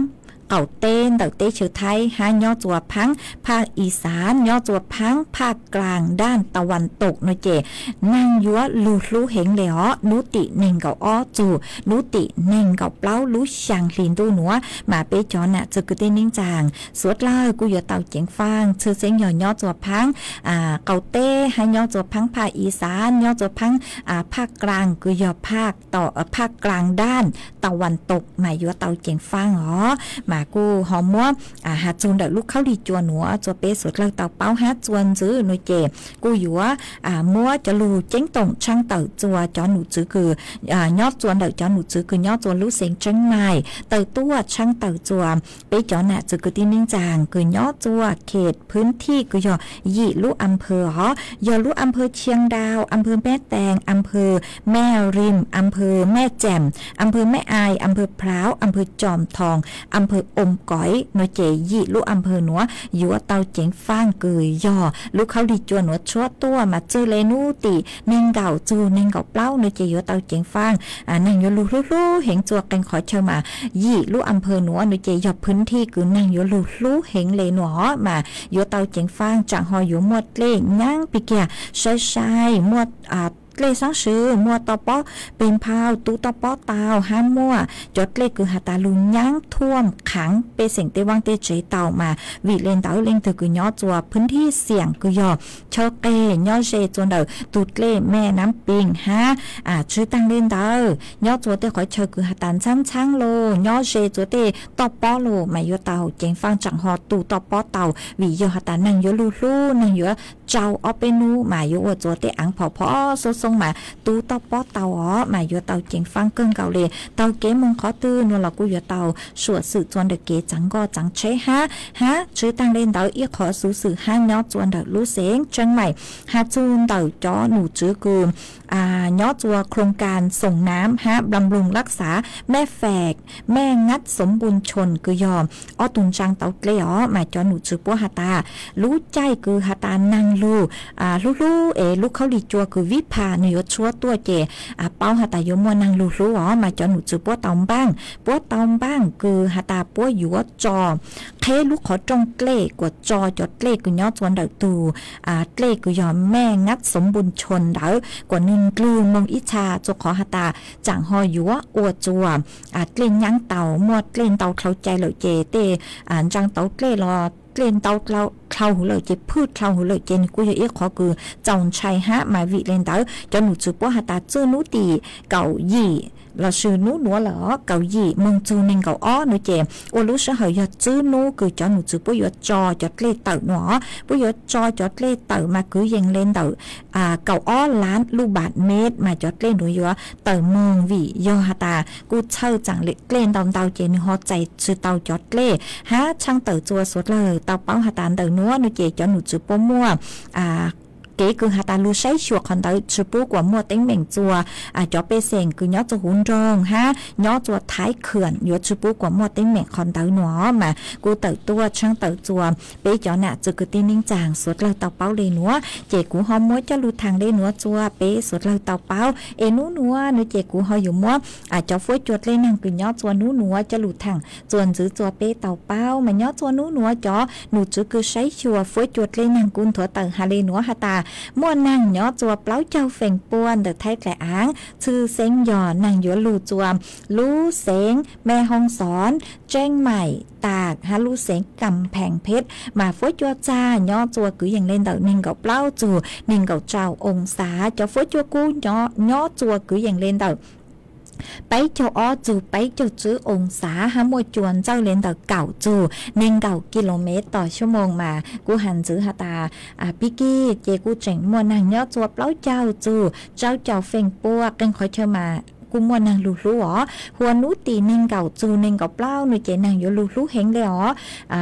qaum teb ntawm teb chaws Thaib hab nyob txuas phaab phaj Ix Xaav nyob txuas phaab phaj Klaas Daaj Tawantov nua ces naag yuav lug hlub heev le os nub tim neeg nkaum ob txug nub tim neeg nkaum plaub lub xyaa hli ntuj nuav mas peb cov nam txwv kwv tij neej tsaa suav dlawg kuj yuav tau ceev faaj txhwj xeeb yog nyob txuas phaab qaum teb hab nyob txuas phaab phaj Ix Xaav nyob txuas phaab phaj Klaas kws yog phaj Klaas Daaj Tawantov mas yuav tau ceev faaj os mas kuj ho muab has txug ntawm lub khaub lig cua nuav txuas peb suav dlawg tau paub hab txuas ntxiv nua ces kuj yuav muab cov lug ceeb toom tshaaj tawm txuas cov num tswv kws nyob txuas ntawm cov num tswv kws nyob txuas lub xeev Tseeb Maim tawm tuaj tshaaj tawm txuas peb cov nam txwv kwv tij neej tsaa kws nyob txuas khes phwv thij kws yog yim lub am phawv os, yog lub am phawv Tshiab Dau, am phawv Meb Tees, am phawv Meb Rim, am phawv Meb Tseem, am phawv Meb Ais, am phawv Plauv, am phawv Coom Thoo, am phawv Oom Koiv nua ces yim lub am phawv nuav yuav tau ceev faaj kws yog lub khaub lig cua nuav tshuab tuaj mas txwj le nub tim neeg nkaum txug neeg nkaum plaub nua ces yuav tau ceev faaj naag yuav lug hlub hlub heev txuas qee qhov chaw mas yim lub am phawv nuav nua ces yog phwv thij kws naag yuav lug hlub heev le nuav mas yuav tau ceev faaj tsaam ho yuav muaj dlej nyaab pig kiag saib saib muaj dlej xaab swv muaj toj pob peg nphau tu toj pob tau hab muaj cov dlej kws has tas lug nyaab thuam khaav pej xeem tej vaaj tej tsev tau mas vim le ntawd leej twg kws nyob txuas phwv thij xiam kws yog chaw qeg nyob ze txuas ntawm tug dlej Mej Nam Pig hab tswv taag le ntawd nyob txuas tej qhov chaw kws has tas ntxhaab ntxhaab los nyob ze txuas tej toj pob los mas yuav tau ceev faaj tsaam ho tu toj pob tau vim yog has tas naag yuav lug hlub naag yuav tsau ob peb nub mas yuav ua txuas tej aav phom phom xoob xoob mas tu toj pob tau os mas yuav tau ceev faaj kawg nkaus le. Taug kev moog qhov twg nua los kuj yuav tau suam xwm txuas ntawm kev txaav nkoj txaav tsheb hab hab tswv taag le ntawd ib qhov xuv xwm hab nyob txuas ntawm lub xeev Tseeb Maim has txug ntawm cov num tswv kws nyob txuas Khloos Kaas Xoom Nam hab Nplam Nploog Lab Xav, Mej Fem, Mej Ngab Xoov Npun Choo kws yog ob tug ntsaa tau dlej os mas cov num tswv puab has tas lub caij kws has tas naag lug hlub hlub es lub khaub lig cua kws Vij Phas nws yuav tshuab tuaj ces paub has tas yuav muaj neeg lug hlub os. Mas cov nom tswv puab tau npaaj, puab tau npaaj kws has tas puab yuav tso qheb lub qhov rooj dlej kuas tso cov dlej kws nyob txua ntawm tug dlej kws yog mej ngab xoov npu chon ntawd kuas nwg ndlwg moog ib txha, txua qhov has tas tsaam ho yuav ua txua dlej nyaab tau, muaj dlej ntau dlhau cai lawm ces tej ntsaa tauv dlej los dlej ntau dlhau hwv lawm ces phwj dlhau hwv lawm ces nws kuj yog ib qhov kws txaus ntshai hab. Mas vim le ntawd cov nom tswv puab has tas txwj nub tim kaum yim lossis nub nuav lawm os, kaum yim moog txug neeg nkaum ob nuav ces ua lub sij hawm yog txwj nub kws cov nom tswv puab yuav tso cov dlej tawm nuav, puab yuav tso cov dlej tawm mas kwv yees le ntawm kaum ob lab lub npav mev mas cov dlej nuav yuav tawm moog vim yog has tas kuj txhawj tsaam dlej ntau ntau ces nwg ho txais tsi tau cov dlej hab. Tshaaj tawm txua suav dlawg tau paub has tas ntawm nuav nuav ces cov nom tswv puab muaj kev kws has tas lug saib xyuas qhov ntawd tsi pub kuas muaj teeb meem txua cov pej xeem kws nyob txua huv nroog hab nyob txua Thaib Khwm yuav tsi pub kuas muaj teeb meem qhov ntawd nuav. Mas kuj tawm tuaj tshaaj tawm txua peb cov nam txwv kwv tij neej tsaa suav dlawg tau paub le nuav ces kuv ho muab coj lug thaam le nuav txua peb suav dlawg tau paub. Es nub nuav nuav ces kuv ho yuav muab cov fuab cua dlej naag kws nyob txua nub nuav coj lug thaam txua ntxiv txua peb tau paub. Mas nyob txua nub nuav cov nom tswv kws saib xyuas fuab cua dlej naag kuj nthuav tawm has le nuav has tas muaj naag nyob txua plaub caug feem pua ntawm Thaib dlaim aav, txhwj xeeb yog naag yuav lug txua lub xeev Mej Hoo Xoon, Tseeb Maim Tas hab lub xeev Kam Pheej Pheb. Mas fuab cua txag nyob txua kwv yees le ntawm neeg nkaum plaub txug neeg nkaum rau oo xav, cov fuab cua kub nyob txua kwv yees le ntawm peb caug ob txug peb caug tsib oo xav hab muaj cua ntxawj le ntawm kaum txug neeg nkaum ki lo mev tom xuab moos. Mas kuj has ntxiv has tas pib kig ces kuj tseem muaj naag nyob txua plaub caug txug rau caum feem pua, qee qhov chaw mas kuj muaj naag lug hlub os. Hua nub tim neeg nkaum txug neeg nkaum plaub nuav ces naag yuav lug hlub heev le os.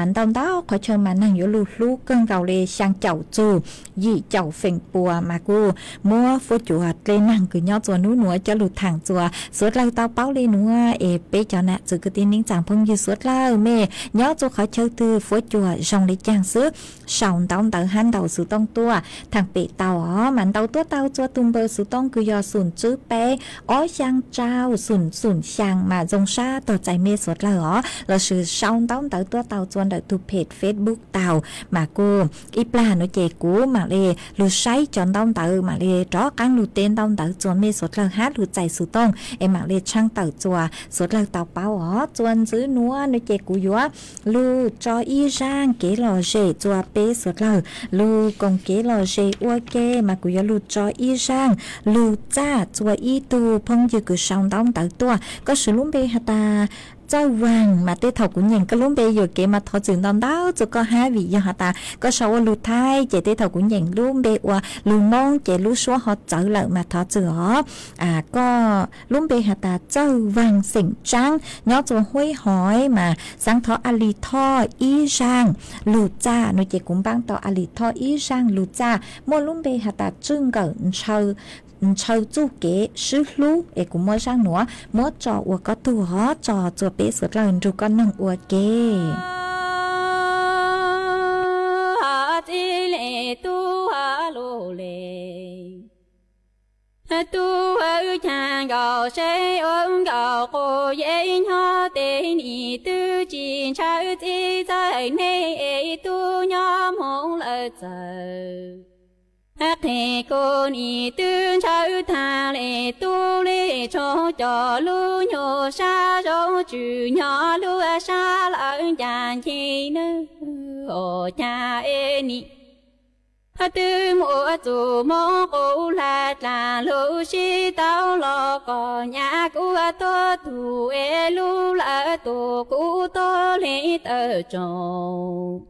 Ntau ntau qhov chaw mas naag yuav lug hlub kawg nkaus le xyaa caum txug yim caum feem pua. Mas kuj muab fuab cua dlej naag kws nyob txua nub nuav coj lug thaam txua suav dlawg tau paub le nuav es peb cov nam txwv kwv tij neej tsaa phooj ywg suav dlawg mej nyob txua qhov chaw twg fuab cua zoo le caag xwb sau ntaub ntawv hab ntaus xuv tooj tuaj thaam pem tau os. Mas ntaus tuaj tau txua tug npawb xuv tooj kws yog xoom tswb peb ob xyaa rau xoom xoom xyaa mas zoo sab tog txais mej suav dlawg os, lossis sau ntaub ntawv tuaj tau txua ntawm tug phem Facebook tau. Mas kuj ib plag nuav ces kuv maam le lug saib cov ntaub ntawv, maam le rov qaab lug teb ntaub ntawv txua mej suav dlawg hab lug txais xuv tooj es maam le tshaaj tawm txua suav dlawg tau paub os. Txua ntxiv nuav nuav ces kuv yuav lug tso ib zaaj kev lom zem txua peb suav dlawg lug koom kev lom zem ua ke. Mas kuv yuav lug tso ib zaaj lug txaj txua ib tug phooj ywg kws sau ntaub ntawv tuaj. Koj swv lub npe has tas Txawj Vaag, mas tej thaum kuv nyeem koj lub npe yuam kev mas thov txim ntau ntau txug koj hab, vim yog has tas koj sau ua lug Thaib ces tej thaum kuv nyeem lub npe ua lug Moob ces lub suab ho txawv lawm mas thov txim os. Koj lub npe has tas Txawj Vaag xeem Tsaab nyob txua Huaib Hoiv mas xaav thov A Lis Thoj ib zaaj lug txaj nuav ces kuv npaab tau A Lis Thoj ib zaaj lug txaj. Muaj lub npe has tas Tswj Nkawm ntshaw txuj kev swb hlub es kuv muab zaaj nuav muab tso ua koj tug hov tso txua peb suav dlawg nrug koj noog ua ke. Txij le tub lug le, tub caag nkaus seb ua nkaus quas yej nyob tes nim twb tsis ntshaw txij txawj neb es tub nyob hmoov lawm txawm. Qhia kuv nim twb ntshaw taag le tub le tsoo cov lub nyuag sab zoo tswm nyob lub sab lawv ncaag nce nawb. Ua caag es nim twb muaj txuj moob qub hla dlaag lub sib tau los koj nyam kuv tuab tug es lub lawv tus kuv tuab le tawm tsoom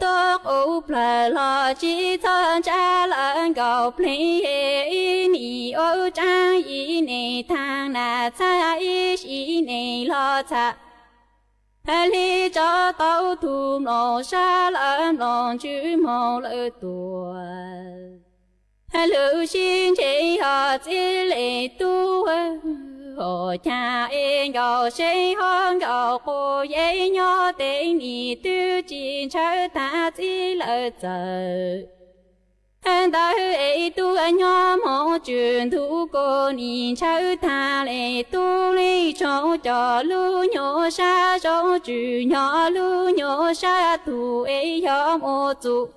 tuab qub plawg los tsis txhob ntsab lawv nkaus pleeg es ib nim ua tsaab ib nim taag nam txhaj ib sim nim los txhaj li tso tau tug mloog sab lawv mloog ntswg moog lawv tuag. Lub sib ntseg ho txij le tub, ua caag es nkaus seb ho nkaus quas yej nyob tes nim twb tsis ntshaw taag txij lawv txawm. Ntawd es tub nyob hmoov tswm ntuj kuj nim ntshaw tag li, tub li tsoom cov lub nyuag sab zoo tswm nyob lub nyuag sab tug es yog mus txug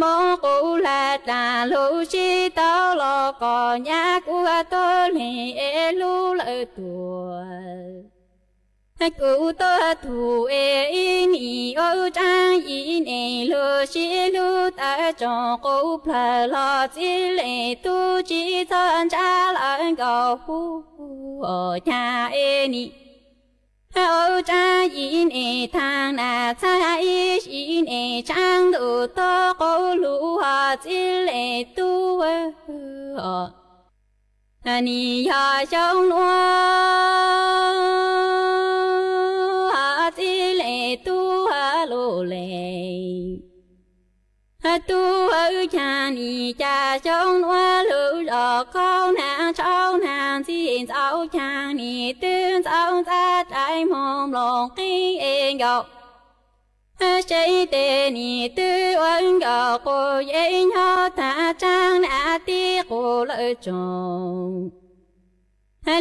moog qub hlab dlaag lug sib tau los kom nyab kuv tuag li es hlub lawv tuag. Kuv tuag tug es ib nim ua tsaab ib nim lug sib hlub tawm tsoom qub plawg los txij li tub tsi txhob ntsab lawv nkaus hu os caag es nim ua tsaab ib nim thaag nam txhab ib sim nim tshaab ntuj tuag qub lug hos txij li tub nim yog xyoo nuav hos txij li tub lug le. Tub hawv caag nim ca xyoo nuav lug zog kauj naag tshauv naag ntxim ntxaus caag nim twb ntxaus ntxab dlai moog nploos qeeb es nkaus seeb tes nim twb ua nkaus quas yeeb nyob thaab tsaab nam tij quas lawv tsoom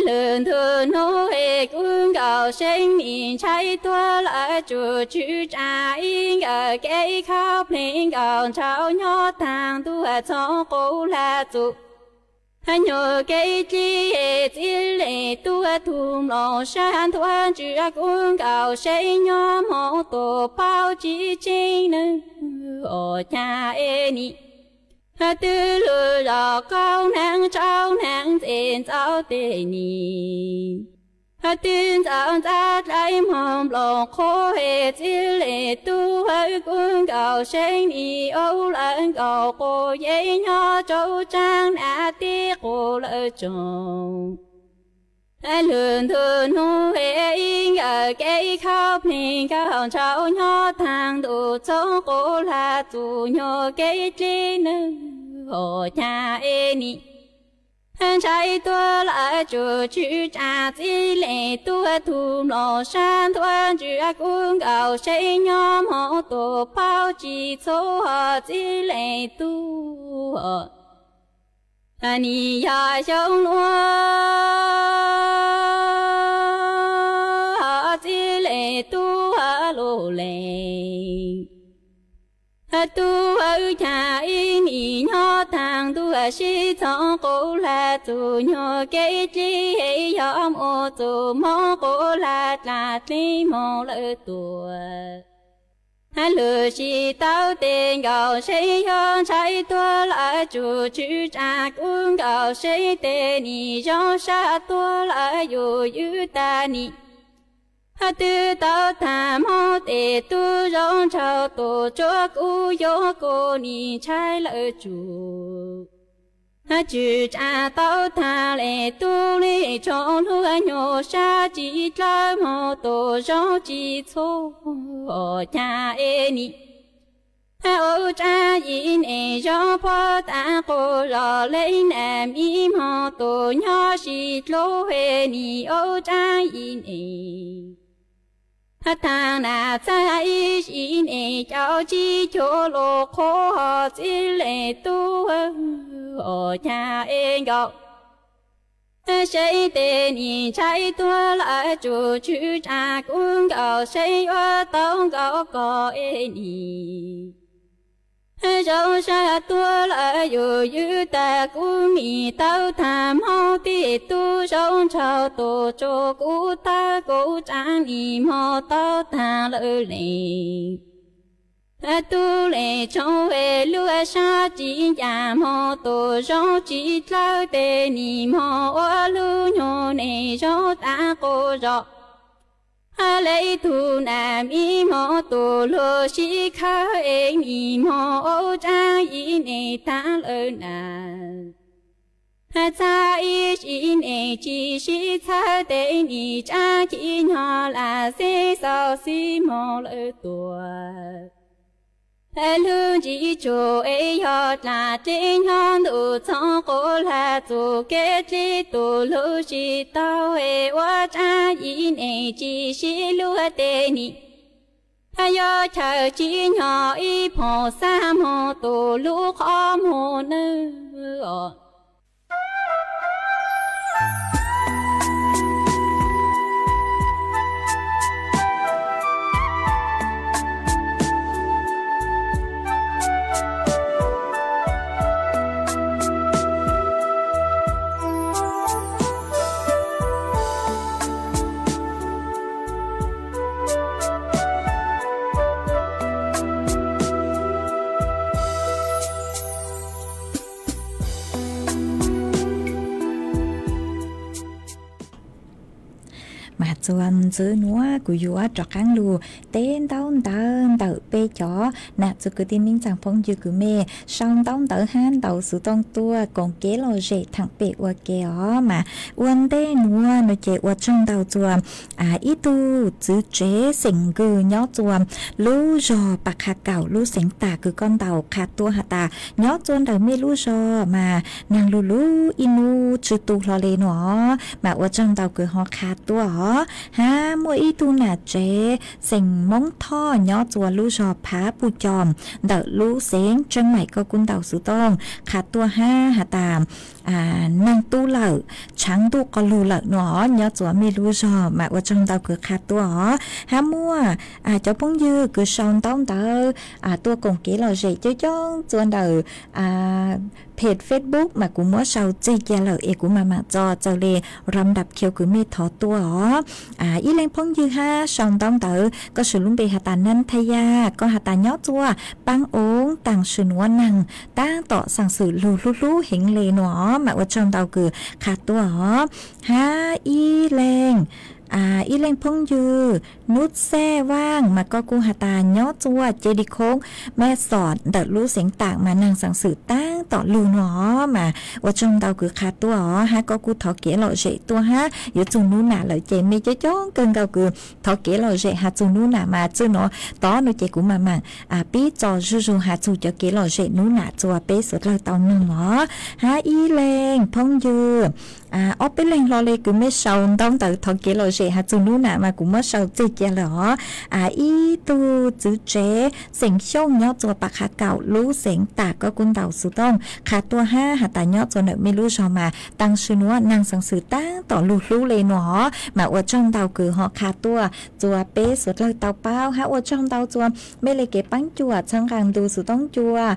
lwm ntu nub es kuv nkaus seeb nim ntshai tuag lawm tsum tswv tsaam ib nkawm kev khaub plig nkaus ntshaus nyob thaag ntuj txhob quas hlab txug nyuag kev dlib es txij li tub tug mloog sab nthuav ntsws kuv nkaus seeb nyob moog tus paub tsi tseeb neeg os caag es nim twb lug zog kauj naag tshauv naag ntxim ntxaus tes nim twb ntxaus ntxab dlai moog nploos qhuav es txij li tub hawv kuv nkaus seeb nim ua lawv nkaus quas yeeb nyob rau tsaab nam tij quas lawv tsoom lwm ntu nub es ib nkawm kev khaub plig nkaus ntshaus nyob thaag ntuj txhob quas hlab txug nyuag kev dlib neeg os caag es nim ntshai tuag lawm tsum tswv tsaam txij li tub tug mloog sab nthuav ntsws kuv nkaus seeb nyob moog tus paub tsi txhua txij li tub nim yog xyoo nuav hos txij li tub lug le. Tub hawv caag ib nim nyob thaag ntuj sib txhoov quas hlab txug nyuag kev dlib es yog mus txug moog quas hlab dlaag dlib moog lawv tuag lug sib tau tes nkaus seeb yog ntshai tuag lawm tsum tswv tsaam kuv nkaus seeb tes nim zoo sab tuag lawm yus ywj tag nim twb tau thaag moog tes tub zoo nraug tus tsuav kuv yuav kuv nim ntshai lawm tsum tswv tsaam tau thaag le tub li tsoom lub nyuag sab tsi dlawb moog tus zoo tsi txhua os caag es nim ua tsaab ib nim zoo puag taag quas zos le nam mib moog tus nyob sib dlua es nim ua tsaab ib nim thaag nam txhab ib sim nim cau tsi cuag lug qhuav hos txij li tub os caag es nkaus seeb tes nim ntshai tuag lawm tsum tswv tsaam kuv nkaus seeb yuav tau nkaus koj es nim zoo sab tuag lawm yus ywj tag kuv nim tau thaag moog tes tub zoo nraug tus tsuav kuv tawg kuv tsaam nim moog tau thaag lawm le. Tub le tsoom es lub sab tsi ncaam moog tus zoo tsi dlawb tes nim moog ua lub nyuag nim zoo taag quas zos le tug nam mib moog tus lug sib khawb es nim moog ua tsaab ib nim taag lawm nam txhab ib sim nim tsi sib txhawb tes nim tsaab ci nyog lam xib xaus xib moog lawm tuag lub ntsig tsug es yog dlaag dlib nyob ntuj txhoov quas hlab txug kev dlib tus lug sib tau es ua tsaab ib nim tsi sib luag tes nim Yog chaw tsis nyob ib phoom xab hmo tus lub qhov muag nawb os. Mas txuas ntxiv nuav kuv yuav rov qaab lug teb ntaub ntawv ntawm peb cov nam txiv kwv tij neej tsaa phooj ywg kws mej sau ntaub ntawv hab ntaus xuv tooj tuaj koom kev lom zem thaam pem ua ke os. Mas ua ntej nuav no ces ua tsaug ntau txuas ib tug txiv tsev xeem Nkws nyob txuas lub zog Pas Qha Kaum lub xeev Tas kws koj ntaus qha tuaj has tas nyob txuas ntawm mej lub zog mas naag lug lub ib nub tsi tu hlo le nuav. Mas ua tsaug ntau kws ho qha tuaj os. Hab muaj ib tug nam tsev xeem Moob Thoj nyob txuas lub zog Phav Puj Cos ntawm lub xeev Tseeb Maim koj kuj ntaus xuv tooj qha tuaj hab has tas naag tu lawm, tshaav ntuj quas lug lawm nuav os, nyob txuas mej lub zog mas ua tsaug ntau kws qha tuaj os. Hab muaj cov phooj ywg kws sau ntaub ntawv tuaj koom kev lom zem coob coob txuas ntawm page Facebook mas kuv muab sau txig cia lawm es kuv maam maam txo txawm le ram dap khiu kws mej thov tuaj os. Ib leeg phooj ywg hab sau ntaub ntawv koj sau lub npe has tas Nab Thaj Yaj, koj has tas nyob txuas Paab Oob taag sim nuav naag taab tom xaam xwm lug hlub hlub heev le nuav os, mas ua tsaug ntau kws qha tuaj os. Hab ib leeg, ib leeg phooj ywg Nub Xaj Vaaj mas koj kuj has tas nyob txuas Ceg Lis Khoob, Mej Xom ntawm lub xeev Taam mas naag xaam xwm taab tom lug nuav os, mas ua tsaug ntau kws qha tuaj os. Hab koj kuj thov kev lom zem tuaj hab yuav txug nub nam lawm ces mej coob coob kawg nkaus kws thov kev lom zem has txug nub nam mas txij nuav tod nuav ces kuv maam maam pib txo zuj zug has txug cov kev lom zem nub nam txuas peb suav dlawg tau noog os. Hab ib leeg phooj ywg, ob peb leeg hlo le kws mej sau ntaub ntawv thov kev lom zem has txug nub nam mas kuv muab sau txig cia lawm os. Ib tug txiv tsev xeem Xyooj nyob txuas Pas Qha Kaum lub xeev Taam koj kuj ntaus xuv tooj qha tuaj hab has tas nyob txuas ntawm mej lub zog mas taag sim nuav naag xaam xwm taab tom lug hlub le nuav os, mas ua tsaug ntau kws ho qha tuaj txuas peb suav dlawg tau paub hab ua tsaug ntau txuas mej le kev paab cuam txhawb nqaa ntu xuv tooj cua,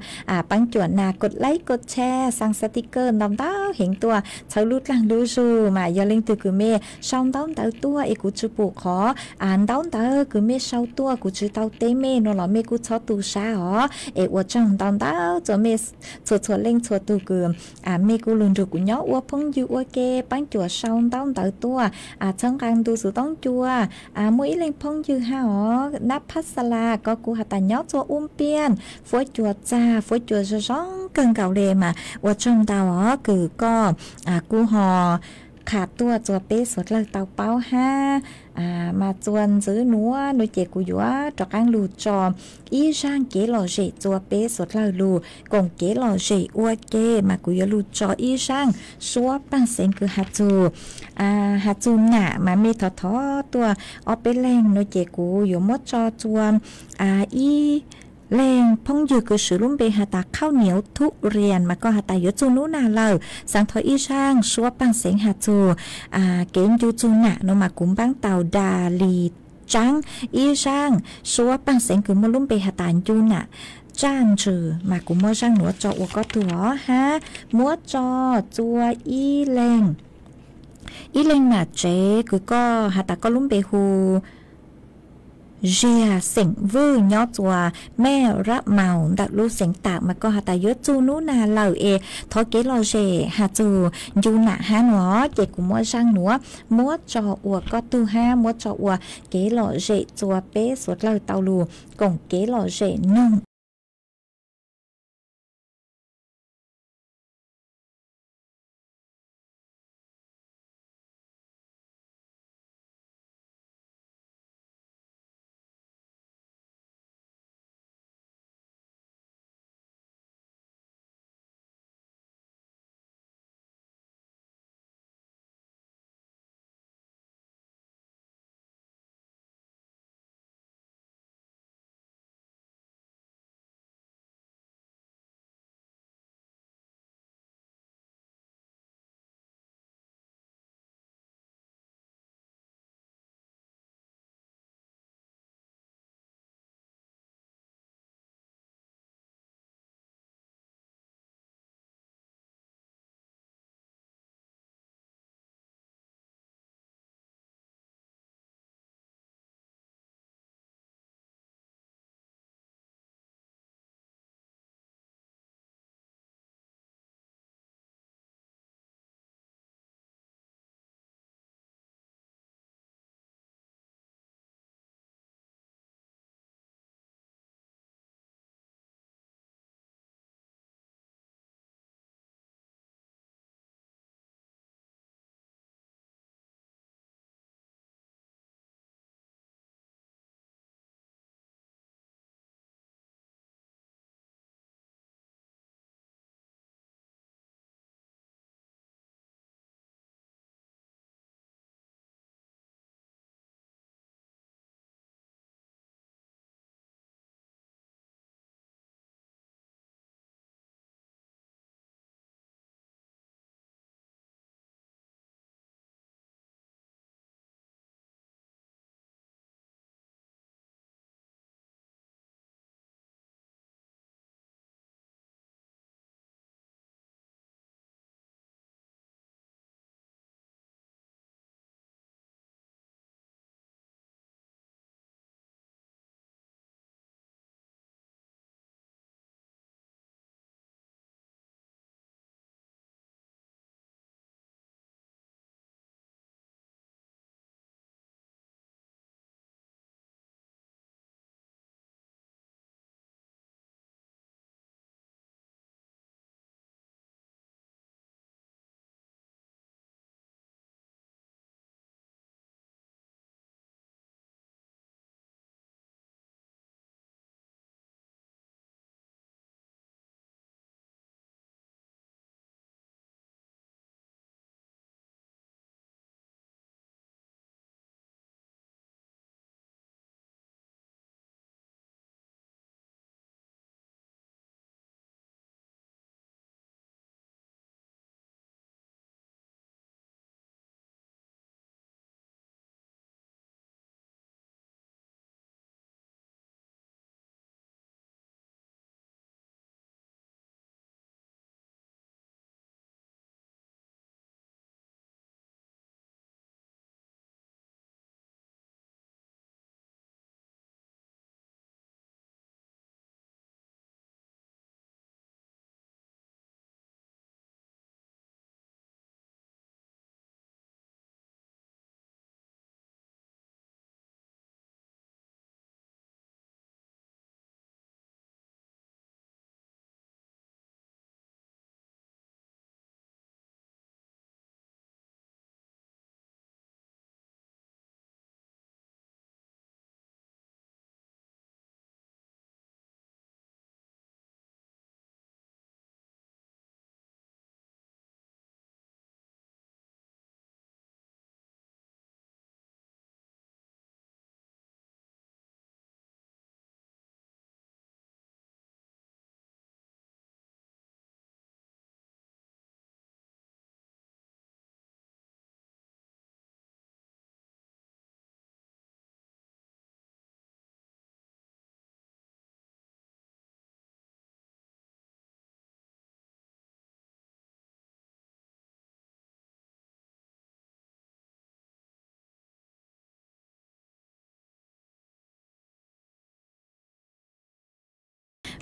paab cuam nas kod like kod share xaa sticker ntau ntau heev tuaj txhawb lub dlaag lub zug. Mas yog leej twg kws mej sau ntaub ntawv tuaj es kuv tsi pum qhov ntaub ntawv kws mej sau tuaj kuv tsi tau teb mej nuav los mej kuj txhob tu sab os. Es ua tsaug ntau ntau txuas mej txhua txhua leej txhua tug kws mej kuj lug nrug kuv nyob ua phooj ywg ua ke paab cuam sau ntaub ntawv tuaj txhawb nqaa ntu xuv tooj cua. Muaj ib leeg phooj ywg hab os Nab Phab Xa Las koj kuj has tas nyob txuas Ub Piaj, fuab cua txag fuab cua zoo zoo kawg nkaus le mas ua tsaug ntau os kws koj kuj ho qha tuaj txuas peb suav dlawg tau paub hab. Mas txuas ntxiv nuav nuav ces kuv yuav rov qaab lug tso ib zaaj kev lom zem txuas peb suav dlawg lug koom kev lom zem ua ke mas kuv yuav lug tso ib zaaj suab paaj xeev kws has txug has txug nam mas mej thov thov tuaj ob peb leeg nuav ces kuv yuav muab tso txuas ib leeg phooj ywg kws swv lub npe has tas Khauj Niav Thuj Rias mas koj has tas yuav txug nub nam lawm, xaav thov ib zaaj suab paaj xeev has txug kev ncu txug nam nuav mas kuv npaab tau Da Li Tsaab ib zaaj suab paaj xeev kws muaj lub npe has tas ncu nam tsaj ntsws mas kuv muab zaaj nuav tso ua koj tug os hab muab tso txuas ib leeg ib leeg nam tsev kws koj has tas koj lub npe hu Ziag xeem Vwj nyob txuas Mej Rab Maus ntawm lub xeev Taam mas koj has tas yuav txug nub nam lawm es thov kev lom zem has txug ncu nam hab nuav ces kuv muab zaaj nuav muab tso ua koj tug hab muab tso ua kev lom zem txuas peb suav dlawg tau lug koom kev lom zem noog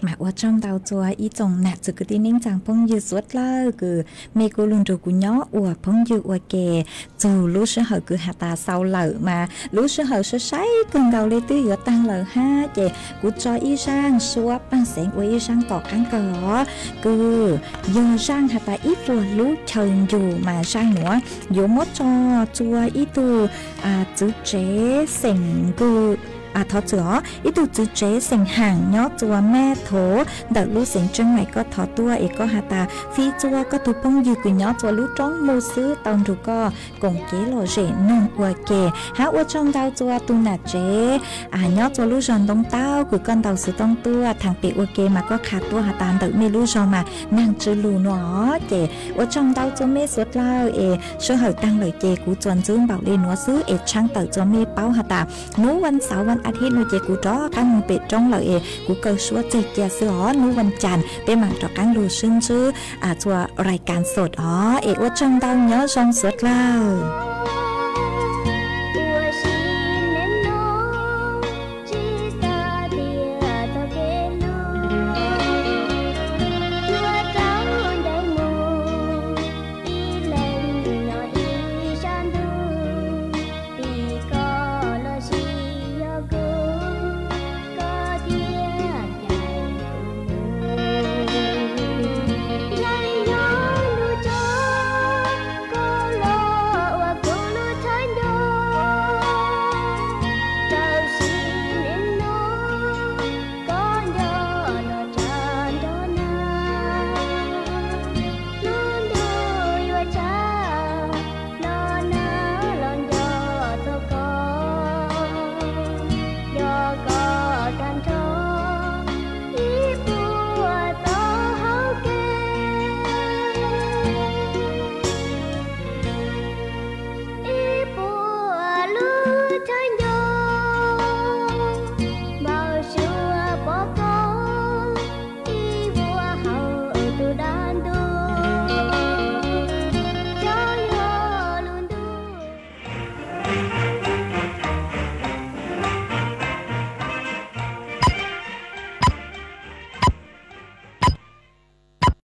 Mas ua tsaug ntau txua ib tsoom nam txiv kwv tij neej tsaa phooj ywg suav dlawg kws mej kuj lug nrug kuv nyob ua phooj ywg ua ke txug lub sij hawm kws has tas xaus lawm mas lub sij hawm sai sai kawg nkaus le twb yuav taag lawm hab, ces kuv tso ib zaaj suab paaj xeev ua ib zaaj tom qaab kawg os, kws yog zaaj has tas ib puas lub chaw ncu mas zaaj nuav yuav muab tso txua ib tug txwv tsev xeem ncu, thov txim os, ib tug txwv tsev xeem Haam nyob txua Mab Thov ntawm lub xeev Tsheej Maim, koj thov tuaj es koj has tas fij txua koj tug phooj ywg kws nyob txua lub roob Muj xwb tau nrug koj koom kev lom zem noog ua ke. Hab ua tsaug ntau txua tug nam tsev nyob txua lub zog Ntoo Taub kws koj ntaus xov tooj tuaj thaam pem ua ke mas koj qha tuaj has tas ntawm mej lub zog mas naag tsw lug nuav, ces ua tsaug ntau txua mej suav dlawg es sij hawm taag lawm ces kuv txuas ntxwv npaum le nuav xwb es tshaab tawm txua mej paub has tas nub vas xauv vas a thiv nuav ces kuv rov qaab moog pem roob lawm es kuv kaw suab tseg cia xwb os, nub vas cas peb maam rov qaab lug sib ntsib txua rais kas xom os, es ua tsaug ntau nyob zoo suav dlawg.